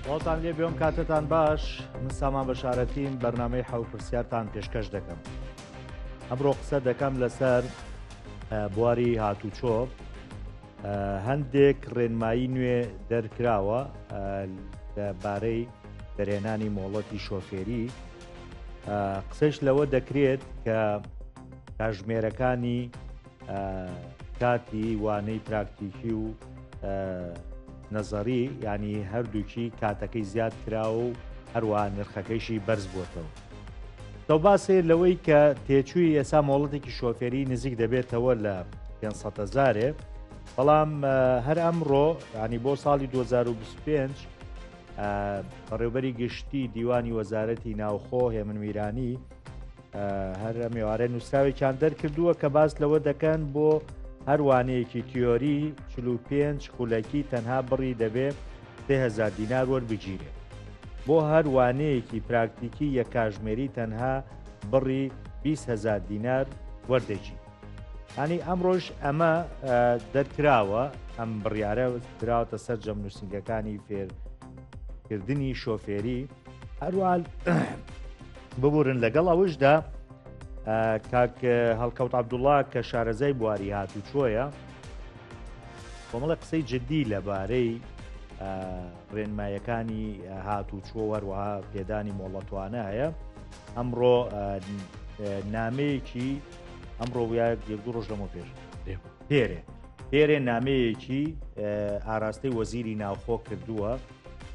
سڵاوتان لێ بێم کاتتان باش من سامان بەشارەتیم بەرنمەی حەو پرسیارتان پێشکەش دەکەم ئەمڕۆ قسە دەکەم لەسەر بواری هاتوچۆ هەندێک ڕێنمایی نوێ دەرکراوە لەبارەی دەرهێنانی مۆڵەتی شۆفێری قسەش لەوە دەکرێت کە کاژمێرەکانی کاتی وانەی پراکتیکی و نەزەری ینی هەردووکی کاتەکەی زیاد کراوە و هەروە نرخەکەیشی بەرز بووەتەوە. تەوباسێ لەوەی کە تێچووی ئێسا مۆڵەتێکی شۆفێری نزیک دەبێتەوە لە 500 هزارێ بەڵام هەر ئەمڕۆ ینی بۆ ساڵی 2025 بەڕێوبەری گشتی دیوانی وەزارەتی ناوخۆ هێمن میرانی هەر ئەمێوارە نووسراوێکیان دەرکردووە کە باس لەوە دەکەن بۆ هەروانەیەکی تیۆری 45 خولەکی تەنها بڕی دەبێ 3000 دینار وەربگیرێت بۆ هەر وانەیەکی پراکتیکی یەک کاژمێری تەنها بڕی 20 هزار دینار وەردەگیرێت. ینی ئەمڕۆژ ئەمە دەرکراوە ئەم بڕیارە دراوەتە سەر جەم نووسنگەکانی فێرکردنی شۆفێری هەروە ببورن لەگەڵ ئەوشدا کاک هەڵکەوت عبدوڵا کە شارەزای بواری هاتوچۆیە کۆمەڵە قسەی جددی لەبارەی ڕێنمایەکانی هاتوچۆ وەروەها پێدانی مۆڵەتوانە هەیە ئەمڕۆ نامەیەکی ئەمڕۆ ویا یەک دوو ڕۆژ لەمە پێش پێرێ پێرێ نامەیەکی ئاراستەی وەزیری ناوخۆ کردووە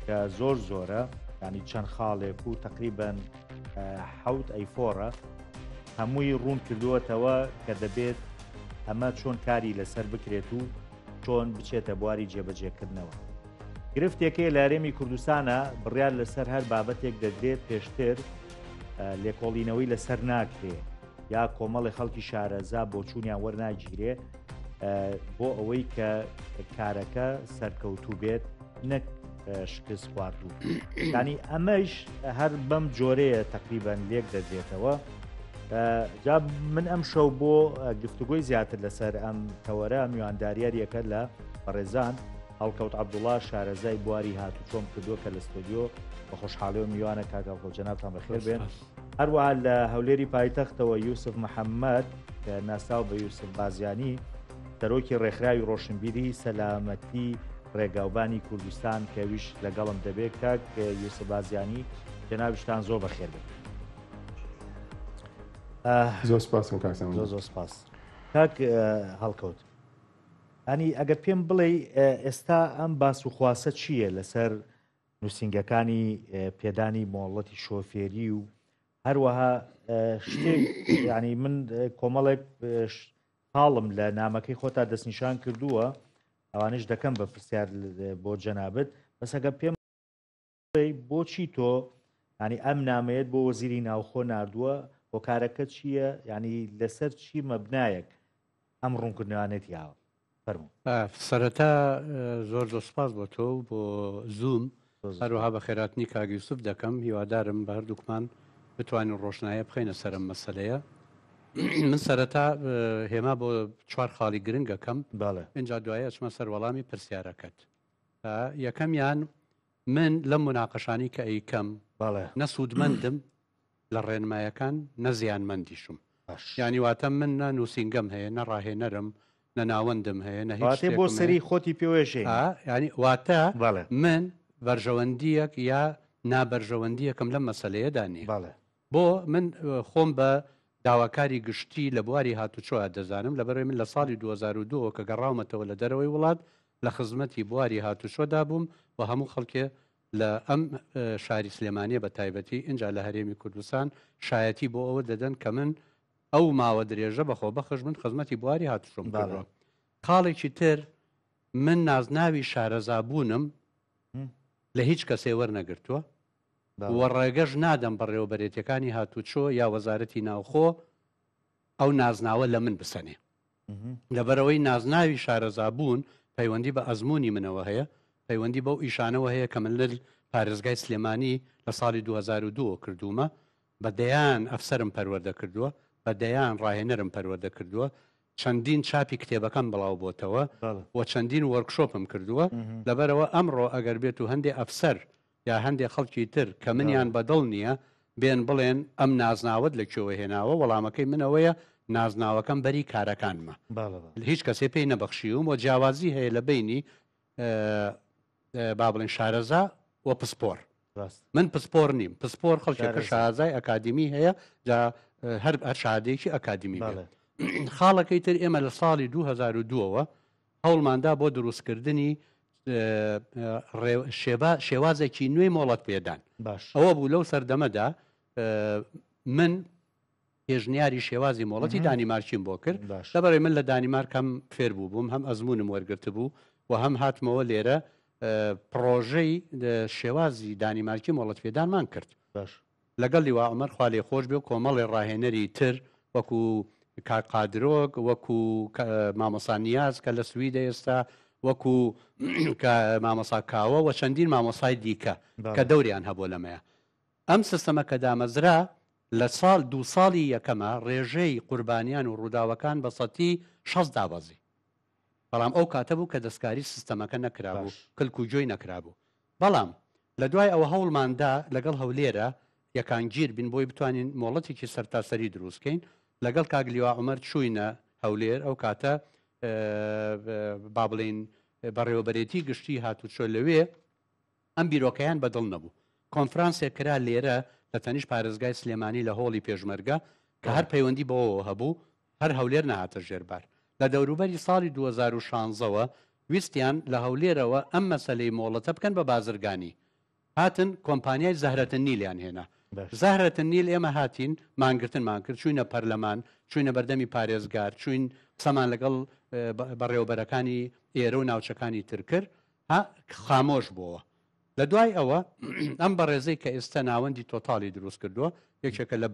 کە زۆر زۆرە ینی چەند خاڵێک و تقریبن حوت ئەیفۆرە هەمووی ڕوون کردووەتەوە کە دەبێت ئەمە چۆن کاری لەسەر بکرێت و چۆن بچێتە بواری جێبەجێکردنەوە. گرفتێکەیە لە هەرێمی کوردستانە بڕیار لەسەر هەر بابەتێک دەدرێت پێشتر لێکۆڵینەوەی لەسەر ناکرێ یا کۆمەڵی خەڵکی شارەزا بۆچوونیان وەرناگیرێ بۆ ئەوەی کە کارەکە سەرکەوتوو بێت نەک شکست خواردوو ینی ئەمەش هەر بەم جۆرەیە تقریبان لێک دەدرێتەوە جا من ئەم شەو بۆ گفتوگۆی زیاتر لەسەر ئەم تەوەرە میوانداریاریەکە لە بەڕێزان هەڵکەوت عەبدوڵا شارەزای بواری هاتوچۆم کردووە کە لە ستۆدیۆ بە خۆشحاڵیەوە میوانە کاک هەڵکەوت جەنابتان بەخێر بێن هەروەها لە هەولێری پایتەختەوە یوسف محەممەد کە ناساو بە یوسف بازیانی سەرۆکی ڕێکخراوی ڕۆشنبیری سەلامەتی ڕێگاوبانی کوردستان کەویش لەگەڵم دەبێت کاک یوسف بازیانی جەنابشتان زۆر بەخێر بێن. زۆر سپاسم کاک زۆر زۆر سپاس کاک هەڵکەوت ئەنی ئەگەر پێم بڵێ ئێستا ئەم باس و خواسە چییە لەسەر نووسینگەکانی پێدانی مۆڵەتی شۆفێری و هەروەها شتێک ینی من کۆمەڵێک خاڵم لە نامەکەی خۆتا دەستنیشان کردووە ئەوانش دەکەم بە پرسیار بۆ جەنابەت بەسەگە پێم بۆچی تۆ ینی ئەم نامەیەت بۆ وەزیری ناوخۆ نردووە هۆکارەکە چییە ینی لەسەر چی مەبنایەک ئەم ڕوونکردنەوانێت یاوە فەرموو. سەرەتا زۆر زۆر سپاس بۆ تۆ و بۆ زووم هەروەها بە خێراتنی کاک یوسف دەکەم هیوادارم بە هەردووکمان بتوانین ڕۆشنایە بخەینە سەر ئەم مەسەلەیە من سەرەتا هێما بۆ چوار خاڵی گرنگەکەم ئینجا دوایی ئەچمە سەر وەڵامی پرسیارەکەت یەکەمیان من لەم مناقەشانی کە ئەیکەم نە سوودمەندم لە ڕێنمایەکان نە زیانمەندیشم یانی واتە من نە نووسینگەم هەیە نە ڕاهێنەرم نە ناوەندم هەیە نە هیچ بۆ سەری خۆتی پێوەژێ ینی واتە من بەرژەوەندیەک یا نابەرژەوەندیەکەم لەم مەسلەیەدا نییە بۆ من خۆم بە داواکاری گشتی لە بواری هاتوچۆ دەزانم لەبەرەوەی من لە ساڵی 2002 کە گەڕاومەتەوە لە دەرەوەی وڵات لە خزمەتی بواری هاتوچۆدا بووم و هەموو خەڵکێ لە ئەم شاری سلێمانیە بە تایبەتی ئینجا لە هەرێمی کوردستان شایەتی بۆ ئەوە دەدەن کە من ئەو ماوە درێژە بە خۆبەخش من خزمەتی بواری هاتوچۆم کردووە. خاڵێکی تر من نازناوی شارەزابوونم لە هیچ کەسێ وەرنەگرتووە و ڕێگەش نادەم بەڕێوەبەرێتیەکانی هاتوچۆ یا وەزارەتی ناوخۆ ئەو نازناوە لە من بسەنێ. لەبەرئەوەی نازناوی شارەزابوون پەیوەندی بە ئەزموونی منەوە هەیە، پەیوەندی بەو ئیشانەوە هەیە کە من لە پارێزگای سلێمانی لە ساڵی 2002 وە کردوومە، بە دەیان ئەفسەرم پەروەردە کردووە، بە دەیان ڕاهێنەرم پەروەردە کردووە، چەندین چاپی کتێبەکەم بڵاو بۆتەوە و چەندین وۆرکشۆپم کردووە، لەبەرئەوە ئەمڕۆ ئەگەر بێت و هەندێ ئەفسەر. یا هەندێ خەڵکی تر کە منیان بە دڵ نییە بێن بڵێن ئەم نازناوەت لە کوێوە هێناوە، وەڵامەکەی من ئەوەیە نازناوەکەم بەری کارەکانمە. هیچ کەسێ پێی نەبەخشیوم و جیاوازی هەیە لە بەینی با بڵێن شارەزا و پسپۆر. من پسپۆر نیم، پسپۆر خەڵکێکە شارەزای ئەکادیمی هەیە، جا هەر هەر شادێکی ئەکادیمی بێت. خاڵەکەی تر ئێمە لە ساڵی 2002ەوە هەوڵماندا بۆ دروستکردنی شێوازێکی نوێی مۆڵەت پێدان. ئەوە بوو لەو سەردەمەدا من پێشنیاری شێوازی مۆڵەتی دانیمارکیم بۆ کرد. لەبەرئەوەی من لە دانیمارک هەم فێر بووبووم، هەم ئەزموونم وەرگرتبوو و هەم هاتمەوە لێرە پڕۆژەی شێوازی دانیمارکی مۆڵەتپێدانمان کرد. لەگەڵ لیوا عومەر خوا لێی خۆش بێ و کۆمەڵێ ڕاهێنەری تر وەکو کاک قادرۆک، وەکو مامۆستا نیاز کە لە سویدە ئێستا، وەکو مامۆستا کاوە و چەندین مامۆستای دیکە کە دەوریان هەبووە لەمەیە. ئەم سیستەمە کە دامەزرا لە ساڵ دوو ساڵی یەکەما ڕێژەی قوربانیان و ڕووداوەکان بە سەتی 60 دابەزی. بەڵام ئەو کاتە بوو کە دەستکاری سیستەمەکە نەکرابوو، کلک و گوێی نەکرابوو. بەڵام لە دوای ئەوە هەوڵمان دا لەگەڵ هەولێرە یەکانگیر بین بۆی بتوانین مۆڵەتێکی سەرتاسەری دروست کەین. لەگەڵ کاک لیوا عومەر چووینە هەولێر، ئەو کاتە با بڵێین بەڕێوەبەرێتی گشتی هاتوچۆ لەوێ ئەم بیرۆکەیان بە دڵ نەبوو. کۆنفرانسێک کرا لێرە لە تەنیشت پارێزگای سلێمانی لە هۆڵی پێشمەرگە کە هەر پەیوەندی بەوەوە هەبوو، هەر هەولێر نەهاتە ژێر بار. لە دەوروبەری ساڵی 2016 وە ویستیان لە هەولێرەوە ئەم مەسەلەی مۆڵەتە بکەن بە بازرگانی. هاتن کۆمپانیای زەهرەت النیلیان هێنا. زەهرەت النیل ئێمە هاتین مانگرتنمان کرد، چووینە پەرلەمان، چووینە بەردەمی پارێزگار، چووین قسەمان لەگەڵ بەڕێوەبەرەکانی ئێرە و ناوچەکانی تر کرد. ها خامۆش بۆوە. لە دوای ئەوە ئەم بەڕێزەی کە ئێستا ناوەندی تۆتاڵی دروست کردووە یەکێکە لە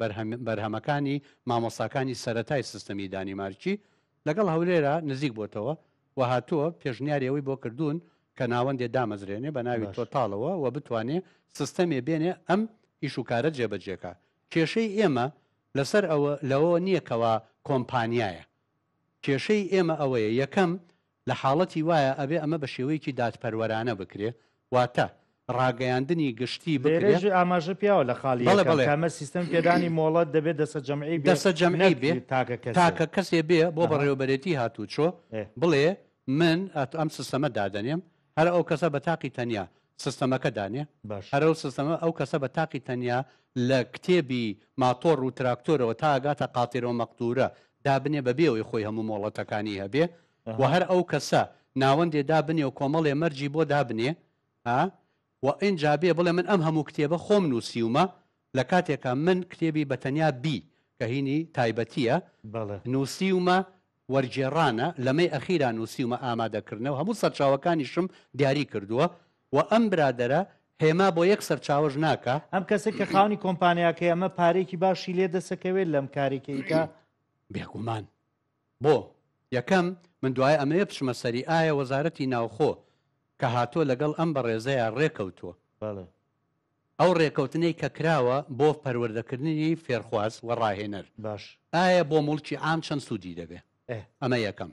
بەرهەمەکانی مامۆستاکانی سەرەتای سیستەمی دانیمارکی لەگەڵ هەولێرا نزیک بۆتەوە و هاتووە پێشنیاری ئەوەی بۆ کردوون کە ناوەندێ دامەزرێنێ بە ناوی تۆتاڵەوە و بتوانێ سیستەمێ بێنێ ئەم ئیش و کارە جێبەجێکا. کێشەی ئێمە لەسەر ئەوە لەوە نییە کەوا کۆمپانیایە. کێشەی ئێمە ئەوەیە یەکەم لە حاڵەتی وایە ئەبێ ئەمە بە شێوەیەکی دادپەروەرانە بکرێ، واتە ڕاگەیاندنی گشتی بکرێ. لێرەش ئاماژە پیاوە لە خاڵی بەڵێ یەکەم بەڵێ. کە ئەمە سیستەمی پێدانی مۆڵەت دەبێ دەسەجەمعی بێ دەسەجەمعی نەک بێ، تاکە کەسێ. تاکە کەسێ بێ بۆ ئەها. بەڕێوەبەرێتی هاتووچۆ ئێ. بڵێ من ئەم سیستەمە دادەنێم، هەر ئەو کەسە بە تاقی تەنیا سیستەمەکە دانێ، باش. هەر ئەو سیستەمە ئەو کەسە بە تاقی تەنیا لە کتێبی ماتۆڕ و تراکتۆرەوە تا ئەگاتە قاتیرەو مەقدورە دابنێ بەبێ ئەوەی خۆی هەموو مۆڵەتەکانی هەبێ، و هەر ئەو کەسە ناوەندێ دابنێ و کۆمەڵێ مەرجی بۆ دابنێ ها و ئینجا بێ بڵێ من ئەم هەموو کتێبە خۆم نووسیومە لە کاتێکا من کتێبی بە تەنیا بی کە هینی تایبەتییە نووسیومە وەرگێڕانە لەمەی ئەخیرا نووسیومە ئامادەکردنە و هەموو سەرچاوەکانیشم دیاری کردووە و ئەم برادەرە هێما بۆ یەک سەرچاوەش ناکا. ئەم کەسەی کە خاوەنی کۆمپانیاکەیە ئەمە پارەیەکی باشی لێ دەسەکەوێت لەم کارەی کە ئیکا؟ بێگومان. بۆ؟ یەکەم، من دوایە ئەمەوێ بچمە سەری، ئایا وەزارەتی ناوخۆ کە هاتووە لەگەڵ ئەم بەڕێزەیا ڕێکەوتووە؟ بەڵێ. ئەو ڕێکەوتنەی کە کراوە بۆ پەروەردەکردنی فێرخواز و ڕاهێنەر، باش. ئایا بۆ موڵکی عام چەند سوودی دەبێ؟ ئێ. ئەمە یەکەم.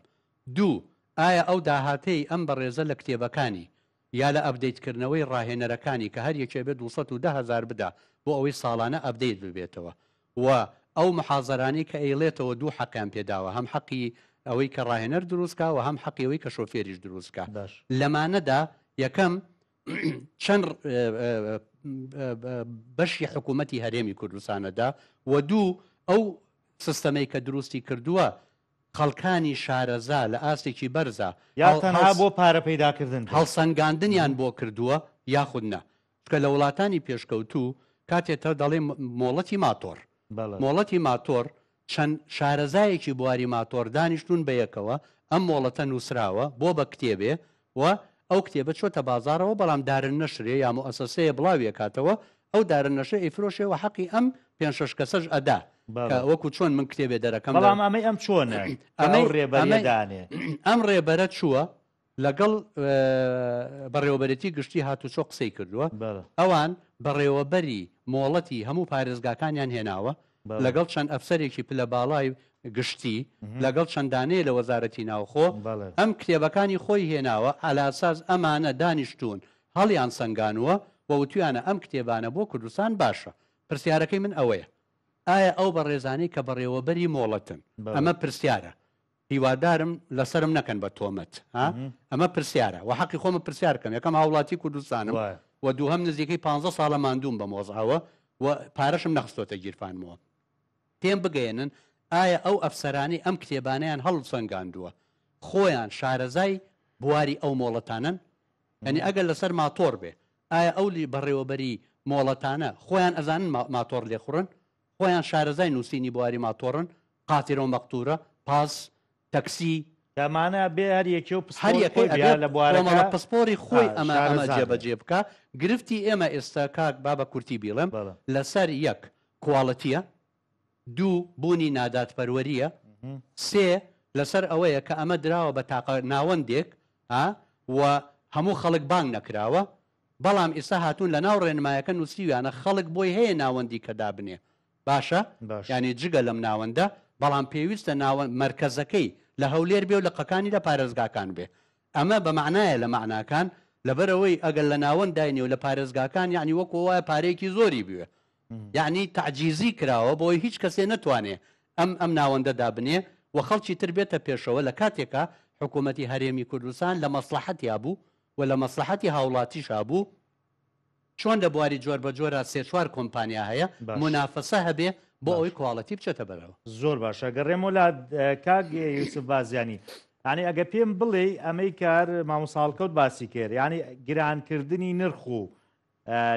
دوو، ئایا ئەو داهاتەی ئەم بەڕێزە لە کتێبەکانی یا لە update کردنەوەی ڕاهێنەرەکانی کە هەر یەکێ بێ 210 هەزار بدا بۆ ئەوەی ساڵانە update ببێتەوە و ئەو محازەرانەی کە ئەیڵێتەوە دوو حەقیان پێ داوە هەم حەقی ئەوەی کە ڕاهێنەر دروست کا و هەم حەقی ئەوەی کە شۆفێریش دروست کا باش. لەمانەدا یەکەم چەند بەشی حکوومەتی هەرێمی کوردستانەدا و دوو ئەو سیستەمەی کە دروستی کردووە خەڵکانی شارەزا لە ئاستێکی بەرزا یا تەنها بۆ پارە پەیداکردن بێت. هەڵسەنگاندنیان بۆ کردووە یاخود نا چونکە لە وڵاتانی پێشکەوتوو کاتێ تۆ دەڵێی مۆڵەتی ماتۆڕ مۆڵەتی ماتۆڕ چەند شارەزایەکی بواری ماتۆڕ دانیشتوون بەیەکەوە ئەم مۆڵەتە نووسراوە بۆ بە کتێبێ و ئەو کتێبە چۆتە بازاڕەوە بەڵام دارالنەشرێ یا موئەسەسەیە بڵاوی ئەکاتەوە ئەو دارالنەشرە ئەیفرۆشێ و حەقی ئەم پێنج شەش کەسەش ئەدا کە وەکو چۆن من کتێبێ دەرەکەم بەڵام ئەمەی ئەم چۆنە ئەمەی ڕێبەریە دانێ ئەم ڕێبەرە چووە لەگەڵ بەڕێوەبەرێتی گشتی هاتوچۆ قسەی کردووە، ئەوان بەڕێوەبەری مۆڵەتی هەموو پارێزگاکانیان هێناوە، لەگەڵ چەند ئەفسەرێکی پلە باڵای گشتی، لەگەڵ چەند دانەیە لە وەزارەتی ناوخۆ، ئەم کتێبەکانی خۆی هێناوە، عەلاساس ئەمانە دانیشتوون هەڵیان سەنگانووە و وتویانە ئەم کتێبانە بۆ کوردستان باشە. پرسیارەکەی من ئەوەیە ئایا ئەو بەڕێزانەی کە بەڕێوەبەری مۆڵەتن، ئەمە پرسیارە هیوادارم لەسەرم نەکەن بە تۆمەت ها ئەمە پرسیارە و حەقی خۆمە پرسیار کەم یەکەم هاوڵاتی کوردستانم و دووهەم نزیکەی پ ساڵە ماندووم بە مۆزعەوە و پارەشم نەخستۆتە گیرفانمەوە پێم بگەیەنن ئایا ئەو ئەفسەرانەی ئەم کتێبانەیان هەڵسەنگاندووە خۆیان شارەزای بواری ئەو مۆڵەتانەن؟ یانی ئەگەر لەسەر ماتۆڕ بێ ئایا ئەو بەڕێوەبەری مۆڵەتانە خۆیان ئەزانن ماتۆڕ لێخوڕن؟ خۆیان شارەزای نووسینی بواری ماتۆڕن؟ قاترە و مەقتورە، پاس، تەکسی. کە مانا بێ هەر یەکێ و پسپۆڕی خۆی بێ لە بوارەکە کۆمەڵە پسپۆڕی خۆی ئەمە ئەمە جێبەجێ بکا. گرفتی ئێمە ئێستا کاک با بە کورتی بیڵێم لەسەر یەک quality یە، دوو بوونی نادادپەروەرییە، سێ لەسەر ئەوەیە کە ئەمە دراوە بە تاقە ناوەندێک و هەموو خەڵک بانگ نەکراوە، بەڵام ئیستا هاتوون لەناو ڕێنمایەکە نووسیویانە خەڵک بۆی هەیە ناوەندی کە دابنێ باشە یانی جگە لەم ناوەندە بەڵام پێویستە ناوەند مەرکەزەکەی لە هەولێر بێ و لقەکانی لە پارێزگاکان بێ ئەمە بە مەعنایە لە مەعناکان لەبەرئەوەی ئەگەر لە ناوەند داینێ و لە پارێزگاکان یەعنی وەکو وایە پارەیەکی زۆری بوێ یەعنی تەعجیزی کراوە بۆی هیچ کەسێ نەتوانێ ئەم ئەم ناوەندە دابنێ و خەڵکی تر بێتە پێشەوە لە کاتێکا حکوومەتی هەرێمی کوردستان لە مەسڵەحەتیا بوو و لە مەسڵەحەتی هاوڵاتیشا بوو چۆن لە بواری جۆر بە جۆرا سێ چوار کۆمپانیا هەیە مونافەسە هەبێ بۆ ئەوەی quality بچێتە بەرەوە. زۆر باشە گەڕێمەوە لا کاک یوسف بازیانی یعنی ئەگە پێم بڵێی ئەمەی کار مامۆستا هەڵکەوت باسی کرد یعنی گرانکردنی نرخ و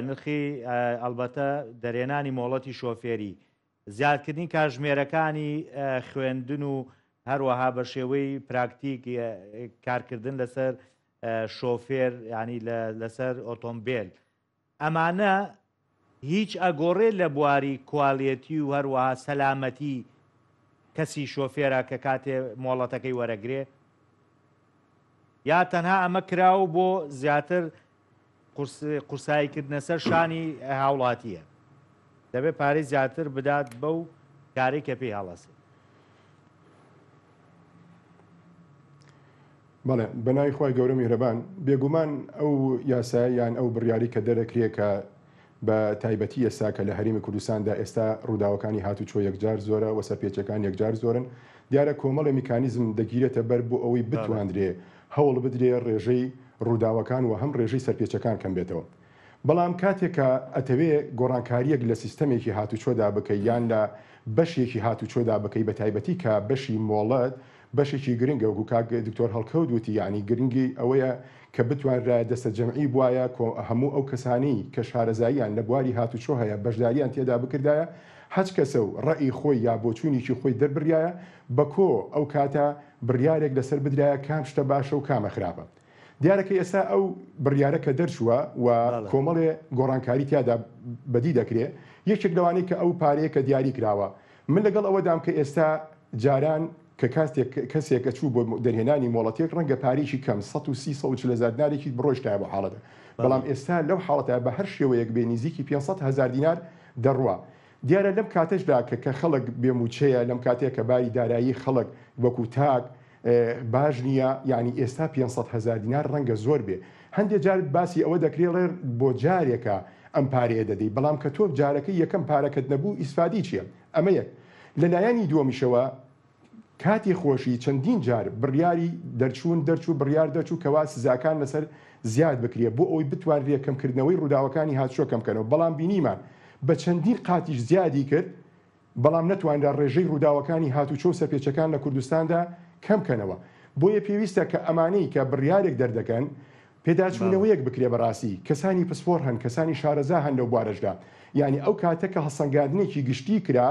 نرخی ئەلبەتە دەرێنانی مۆڵەتی شۆفێری زیادکردنی کاژمێرەکانی خوێندن و هەروەها بە شێوەی پراکتیک کارکردن لەسەر شۆفێر ینی لەسەر ئۆتۆمبیل ئەمانە هیچ ئەگۆڕێ لە بواری quality و هەروەها سەلامەتی کەسی شۆفێرە کە کاتێ مۆڵەتەکەی وەرەگرێ یا تەنها ئەمە کراوە بۆ زیاتر قورسایی کردنە سەر شانی هاوڵاتییە دەبێت پارەی زیاتر بدات بەو کارەی کە پێی هەڵەسێت. بەڵێ بەناوی خوای گەورە میهرەبان بێگومان ئەو یاسایە یان ئەو بڕیاری کە دەرەکرێ کە بە تایبەتی ئێستا کە لە هەرێمی کوردستاندا ئێستا ڕووداوەکانی هاتوچۆ یەکجار زۆرە و سەرپێچەکان یەکجار زۆرن دیارە کۆمەڵێ میکانیزم دەگیرێتە بەر بۆ ئەوەی بتواندرێ هەوڵ بدرێ ڕێژەی ڕووداوەکان و هەم ڕێژەی سەرپێچەکان کەم بێتەوە. بەڵام کاتێک کە ئەتەوێ گۆڕانکارییەک لە سیستەمێکی هاتوچۆدا بکەی یان لە بەشێکی هاتوچۆدا بکەی بە تایبەتی کە بەشی مۆڵەت بەشێکی گرنگە وەکو کاک دکتۆر هەڵکەوت وتی یانی گرنگی ئەوەیە کە بتوانرایە دەستەجەمعی بوایە هەموو ئەو کەسانەی کە شارەزاییان لە بواری هاتوچۆ هەیە بەشداریان تێدا بکردایە هەچ کەسە و ڕەئی خۆی یا بۆچوونیکی خۆی دەربریایە بە کۆ ئەو کاتە بڕیارێک لەسەر بدرایە کام شتە باشە و کامە خراپە. دیارە کە ئێستا ئەو بڕیارە کە دەرچووە و کۆمەڵێ گۆڕانکاری تیادا بەدی دەکرێ، یەکێک لەوانەی کە ئەو پارەیە کە دیاری کراوە. من لەگەڵ ئەوەدام کە ئێستا جاران کە کاتێک کەسێک ئەچوو بۆ دەرهێنانی مۆڵەتێک ڕەنگە پارەیەکی کەم 130 140 هەزار دینارێکی بڕۆیشتایە بۆ حاڵەتە بەڵام ئێستا لەو حاڵەتە بە هەر شێوەیەک بێ نیزیکی 500 هەزار دینار دەڕوا. دیارە لەم کاتەشدا کە کە خەڵک بێ مووچەیە، لەم کاتەیە کە باری دارایی خەڵک وەکوو تاک باش نییە، یانی ئێستا 500 هەزار دینار ڕەنگە زۆر بێ. هەندێ جار باسی ئەوە دەکرێ ڵێ بۆ جارێکە ئەم پارەیە دەدەی، بەڵام کە تۆ جارەکەی یەکەم پارەکەت نەبوو ئیسفادەی چییە؟ ئەمە یەک. لە لایەنی دووەمیشەوە کاتی خۆشی چەندین جار بڕیاری دەرچوون دەرچوو بڕیار دەرچوو کەوا سزاکان لەسەر زیاد بکرێ بۆ ئەوەی بتوانرێ کەمکردنەوەی ڕووداوەکانی هاتوچۆ کەم کەنەوە بەڵام بینیمان بە چەندین قاتیش زیادی کرد بەڵام نەتوانرا ڕێژەی ڕووداوەکانی هاتوچۆ و سەرپێچەکان لە کوردستاندا کەم کەنەوە بۆیە پێویستە کە ئەمانەی کە بڕیارێک دەردەکەن پێداچوونەوەیەک بکرێ بەڕاستی کەسانی پسپۆڕ هەن کەسانی شارەزا هەن لەو بوارەشدا یانی ئەو کاتە کە هەڵسەنگاندنێکی گشتی کرا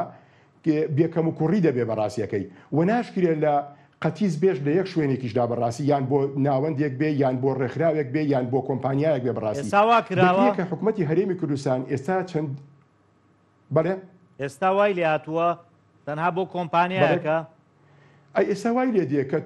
بێ کەموکوڕی دەبێ بە ڕاستیەکەی و ناشکرێ لە قەتیس بێش لە یەک شوێنێکیشدا بە ڕاستی یان بۆ ناوەندێک بێ یان بۆ ڕێکخراوێک بێ یان بۆ کۆمپانیایەک بێ بە ڕاستی ئێستا وا کراوە؟ دەکرێ کە حکومەتی هەرێمی کوردستان ئێستا چەند بەڵێ؟ ئێستا وای لێ هاتووە تەنها بۆ بەڵێ کۆمپانیایەکە؟ ئەی ئێستا وای لێ دێ کە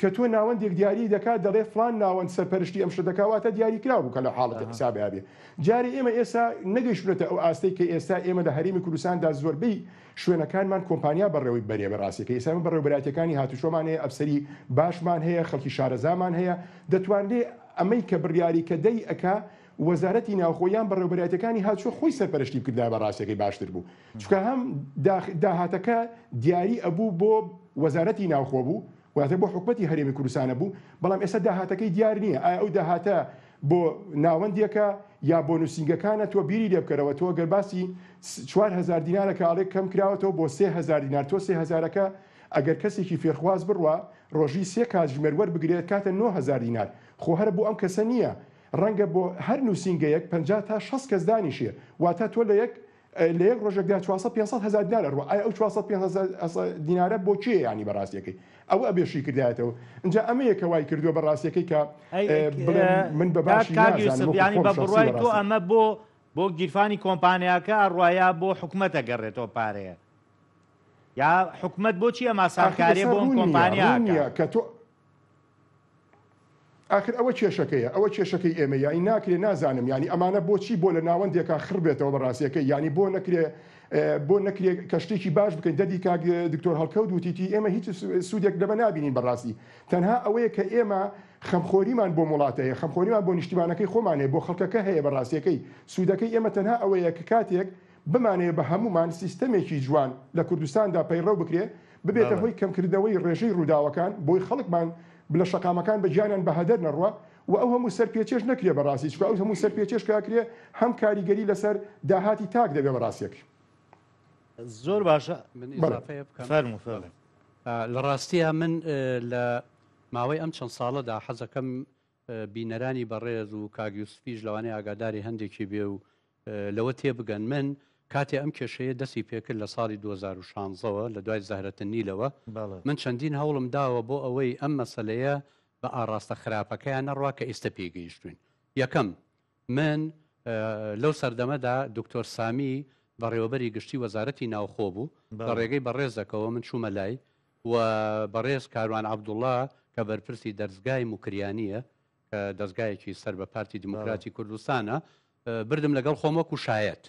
کە تۆ ناوەندێک دیاری دەکات دەڵێ فڵان ناوەند سەرپەرشتی ئەم شتە دەکات واتە دیاریکراو بوو کە لە حاڵەتی حسابیا بێ جارێ ئێمە ئێستا نەگەیشتونەتە ئەو ئاستەی کە ئێستا ئێمە لە هەرێمی کوردستاندا زۆربەی شوێنەکانمان کۆمپانیا بەڕێوەی بەرێ بەڕاستیەکەی ئێستا ئێمە بەڕێوەبەرایەتیەکانی هاتوچۆمان هەیە ئەفسەری باشمان هەیە خەڵکی شارەزامان هەیە دەتوانرێ ئەمەی کە بڕیاری کە دەی ئەکا. وەزارەتی ناوخۆ یان بەڕێوبەرایەتەکانی هاتوچۆ خۆی سەرپەرشتی بکردایە بە ڕاستیەکەی باشتر بوو چونکە هەم داهاتەکە دیاری ئەبوو بۆ وەزارەتی ناوخۆ بوو واتە بۆ حکومەتی هەرێمی کوردستانە بوو بەڵام ئێستا داهاتەکەی دیار نییە ئایا ئەو داهاتە بۆ ناوەندێکە یا بۆ نووسینگەکانە تۆ بیری لێ بکەرەوە تۆ گەر باسی 4000 دینارەکە ئەڵێ کەم کراوەتەوە بۆ 3000 دینار تۆ 3000ەکە ئەگەر کەسێکی فێرخواز بڕوا ڕۆژی سێ کاتژمێر وەربگرێت کاتە 9000 دینار خۆ هەر بۆ ئەم کەسە نییە ڕەنگە بۆ هەر نووسینگەیەک 50 تا 60 کەس دانیشێ واتە تۆ لە یەک لە یەک ڕۆژێکدا 400 500 هەزار دینار ئەڕوا ئایا ئەو 400 500 دینارە بۆ کێیە یانی بە ڕاستیەکەی ئەوە ئەبێ شی کردایەتەوە ئینجا ئەمەیە کە وای کردووە بە ڕاستیەکەی کە بڵێم من بە باشی نازانم وەکو یانی خۆم بە شەخسی بڕوای بە تۆ ڕاستی. ئەمە بۆ بۆ گیرفانی کۆمپانیاکە ئەڕوا یا بۆ حکومەت ئەگەڕێتەوە پارەیە یا حکومەت بۆچی ئەم ئاخر ئاسانکاریە ئێستا بۆ ئەم ڕوون نییە کۆمپانیا ڕوون ئەکا؟ نییە کە تۆ ئاخر ئەوە کێشەکەیە ئەوە کێشەکەی ئێمە یانی ناکرێ نازانم یانی ئەمانە بۆچی بۆ لە ناوەندێکا خڕ بێتەوە بە ڕاستیەکەی یانی بۆ نەکرێ بۆ نەکرێ کە شتێکی باش بکەین دەردی کاک دکتۆر هەڵکەوت وتیتی ئێمە هیچ سوودێک لەمە نابینین بەڕاستی تەنها ئەوەیە کە ئێمە خەمخۆریمان بۆ وڵاتە هەیە خەمخۆریمان بۆ نیشتیمانەکەی خۆمان هەیە بۆ خەڵکەکە هەیە بە ڕاستیەکەی سوودەکەی ئێمە تەنها ئەوەیە کە کاتێک بمانەوێ بە هەموومان سیستەمێکی جوان لە کوردستاندا پەیڕەو بکرێ ببێتە هۆی کەمکردنەوەی ڕێژەی ڕووداوەکان بۆی خەڵکمان لە شەقامەکان بە گیانیان بە هەدەر نەڕوا و ئەو هەموو سەرپێچیەش نەکرێ بە ڕاستی چونکە ئەو هەموو سەرپێچیەش کە ئەکرێ هەم کاریگەری لەسەر داهاتی تاک دەبێ بە ڕاستیەکەی. زۆر باشە من بەڵێ. ئیزافەیە بکەم. فەرموو فەرموو. لە ڕاستیا من لە ماوەی ئەم چەند ساڵەدا حەزەکەم بینەرانی بەڕێز و کاک یوسفیش لەوانەیە ئاگاداری هەندێکی بێ و لەوە تێبگەن من کاتێ ئەم کێشەیە دەستی پێکرد لە ساڵی 2016 ەوە لە دوای زەهرەت النیلەوە من چەندین هەوڵم داوە بۆ ئەوەی ئەم مەسەلەیە بە ئاڕاستە خراپەکەیان نەڕوا کە ئیستە پێی گەیشتوین یەکەم من لەو سەردەمەدا دکتۆر سامی بەڕێوەبەری گشتی وەزارەتی ناوخۆ بوو لە ڕێگەی بەڕێزەکەوە من چوومە لای و بەڕێز کاروان عەبدوڵا کە بەرپرسی دەرزگای موکریانییە کە دەزگایەکی سەر بە پارتی دیموکراتی کوردستانە بردم لەگەڵ خۆم وەکو شایەت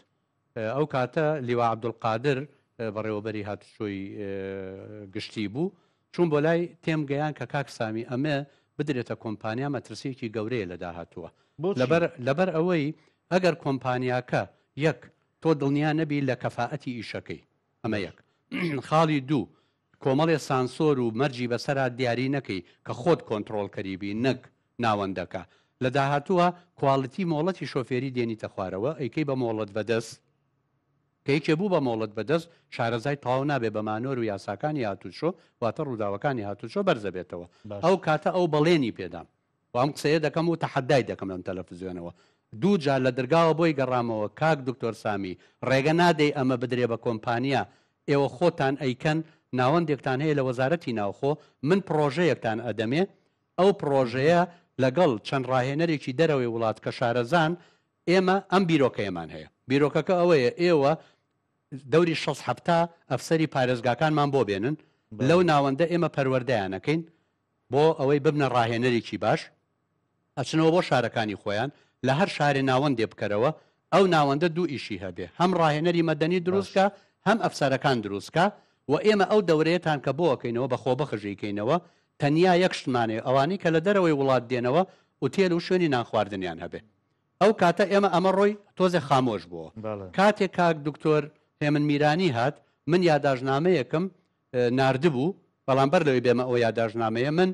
ئەو کاتە لیوا عەبدولقادر بەڕێوەبەری هاتوچۆی گشتی بوو چوون بۆ لای تێم گەیان کە کاک سامی ئەمە بدرێتە کۆمپانیا مەترسیەکی گەورەیە لە داهاتووە لەبەر لەبەر ئەوەی ئەگەر کۆمپانیاکە یەک تۆ دڵنیا نەبی لە کەفائەتی ئیشەکەی ئەمە یەک خاڵی دوو کۆمەڵێ سانسۆر و مەرجی بەسەرا دیاری نەکەی کە خۆت کۆنتڕۆڵکەری بی نەک ناوەندەکە. لە داهاتووا کواڵیتی مۆڵەتی شۆفێری دێنیتە خوارەوە ئەیکەی بە مۆڵەت بەدەست کە یەکێ بوو بە مۆڵەت بەدەست شارەزای تەواو نابێ بە مانۆر و یاساکانی هاتوچۆ واتە ڕووداوەکانی هاتوچۆ بەرزەبێتەوە ئەو کاتە ئەو بەڵێنی پێدام و ئەم قسەیە دەکەم و تەحەدای دەکەم لەم تەلەفزیۆنەوە دوو جار لە درگاوە بۆی گەڕامەوە کاک دکتۆر سامی ڕێگە نادەی ئەمە بدرێ بە کۆمپانیا ئێوە خۆتان ئەیکەن ناوەندێکتان هەیە لە وەزارەتی ناوخۆ من پڕۆژەیەکتان ئەدەمێ ئەو پڕۆژەیە لەگەڵ چەند ڕاهێنەرێکی دەرەوەی وڵات کە شارەزان ئێمە ئەم بیرۆکەیەمان هەیە بیرۆکەکە ئەوەیە ئێوە دەوری شەست حەفتا ئەفسەری پارێزگاکانمان بۆ بێنن لەو ناوەندە ئێمە پەروەردەیانەکەین بۆ ئەوەی ببنە ڕاهێنەرێکی باش ئەچنەوە بۆ شارەکانی خۆیان لە هەر شارێ ناوەندێ بکەرەوە ئەو ناوەندە دوو ئیشی هەبێ هەم ڕاهێنەری مەدەنی دروست کا هەم ئەفسەرەکان دروست کا و ئێمە ئەو دەورەیەتان کە بۆ ئەکەینەوە بە خۆبەخش ئەیکەینەوە تەنیا یەک شتمان هەیە ئەوانەی کە لە دەرەوەی وڵات دێنەوە ئوتێل و شوێنی نانخواردنیان هەبێ ئەو کاتە ئێمە ئەمە ڕۆی تۆزێ خامۆش بووە کاتێ کاک دکتۆر هێمن میرانی هات من یاداشتنامەیەکم ناردبوو، بەڵام بەر لەوەی بێمە ئەو یاداشتنامەیە من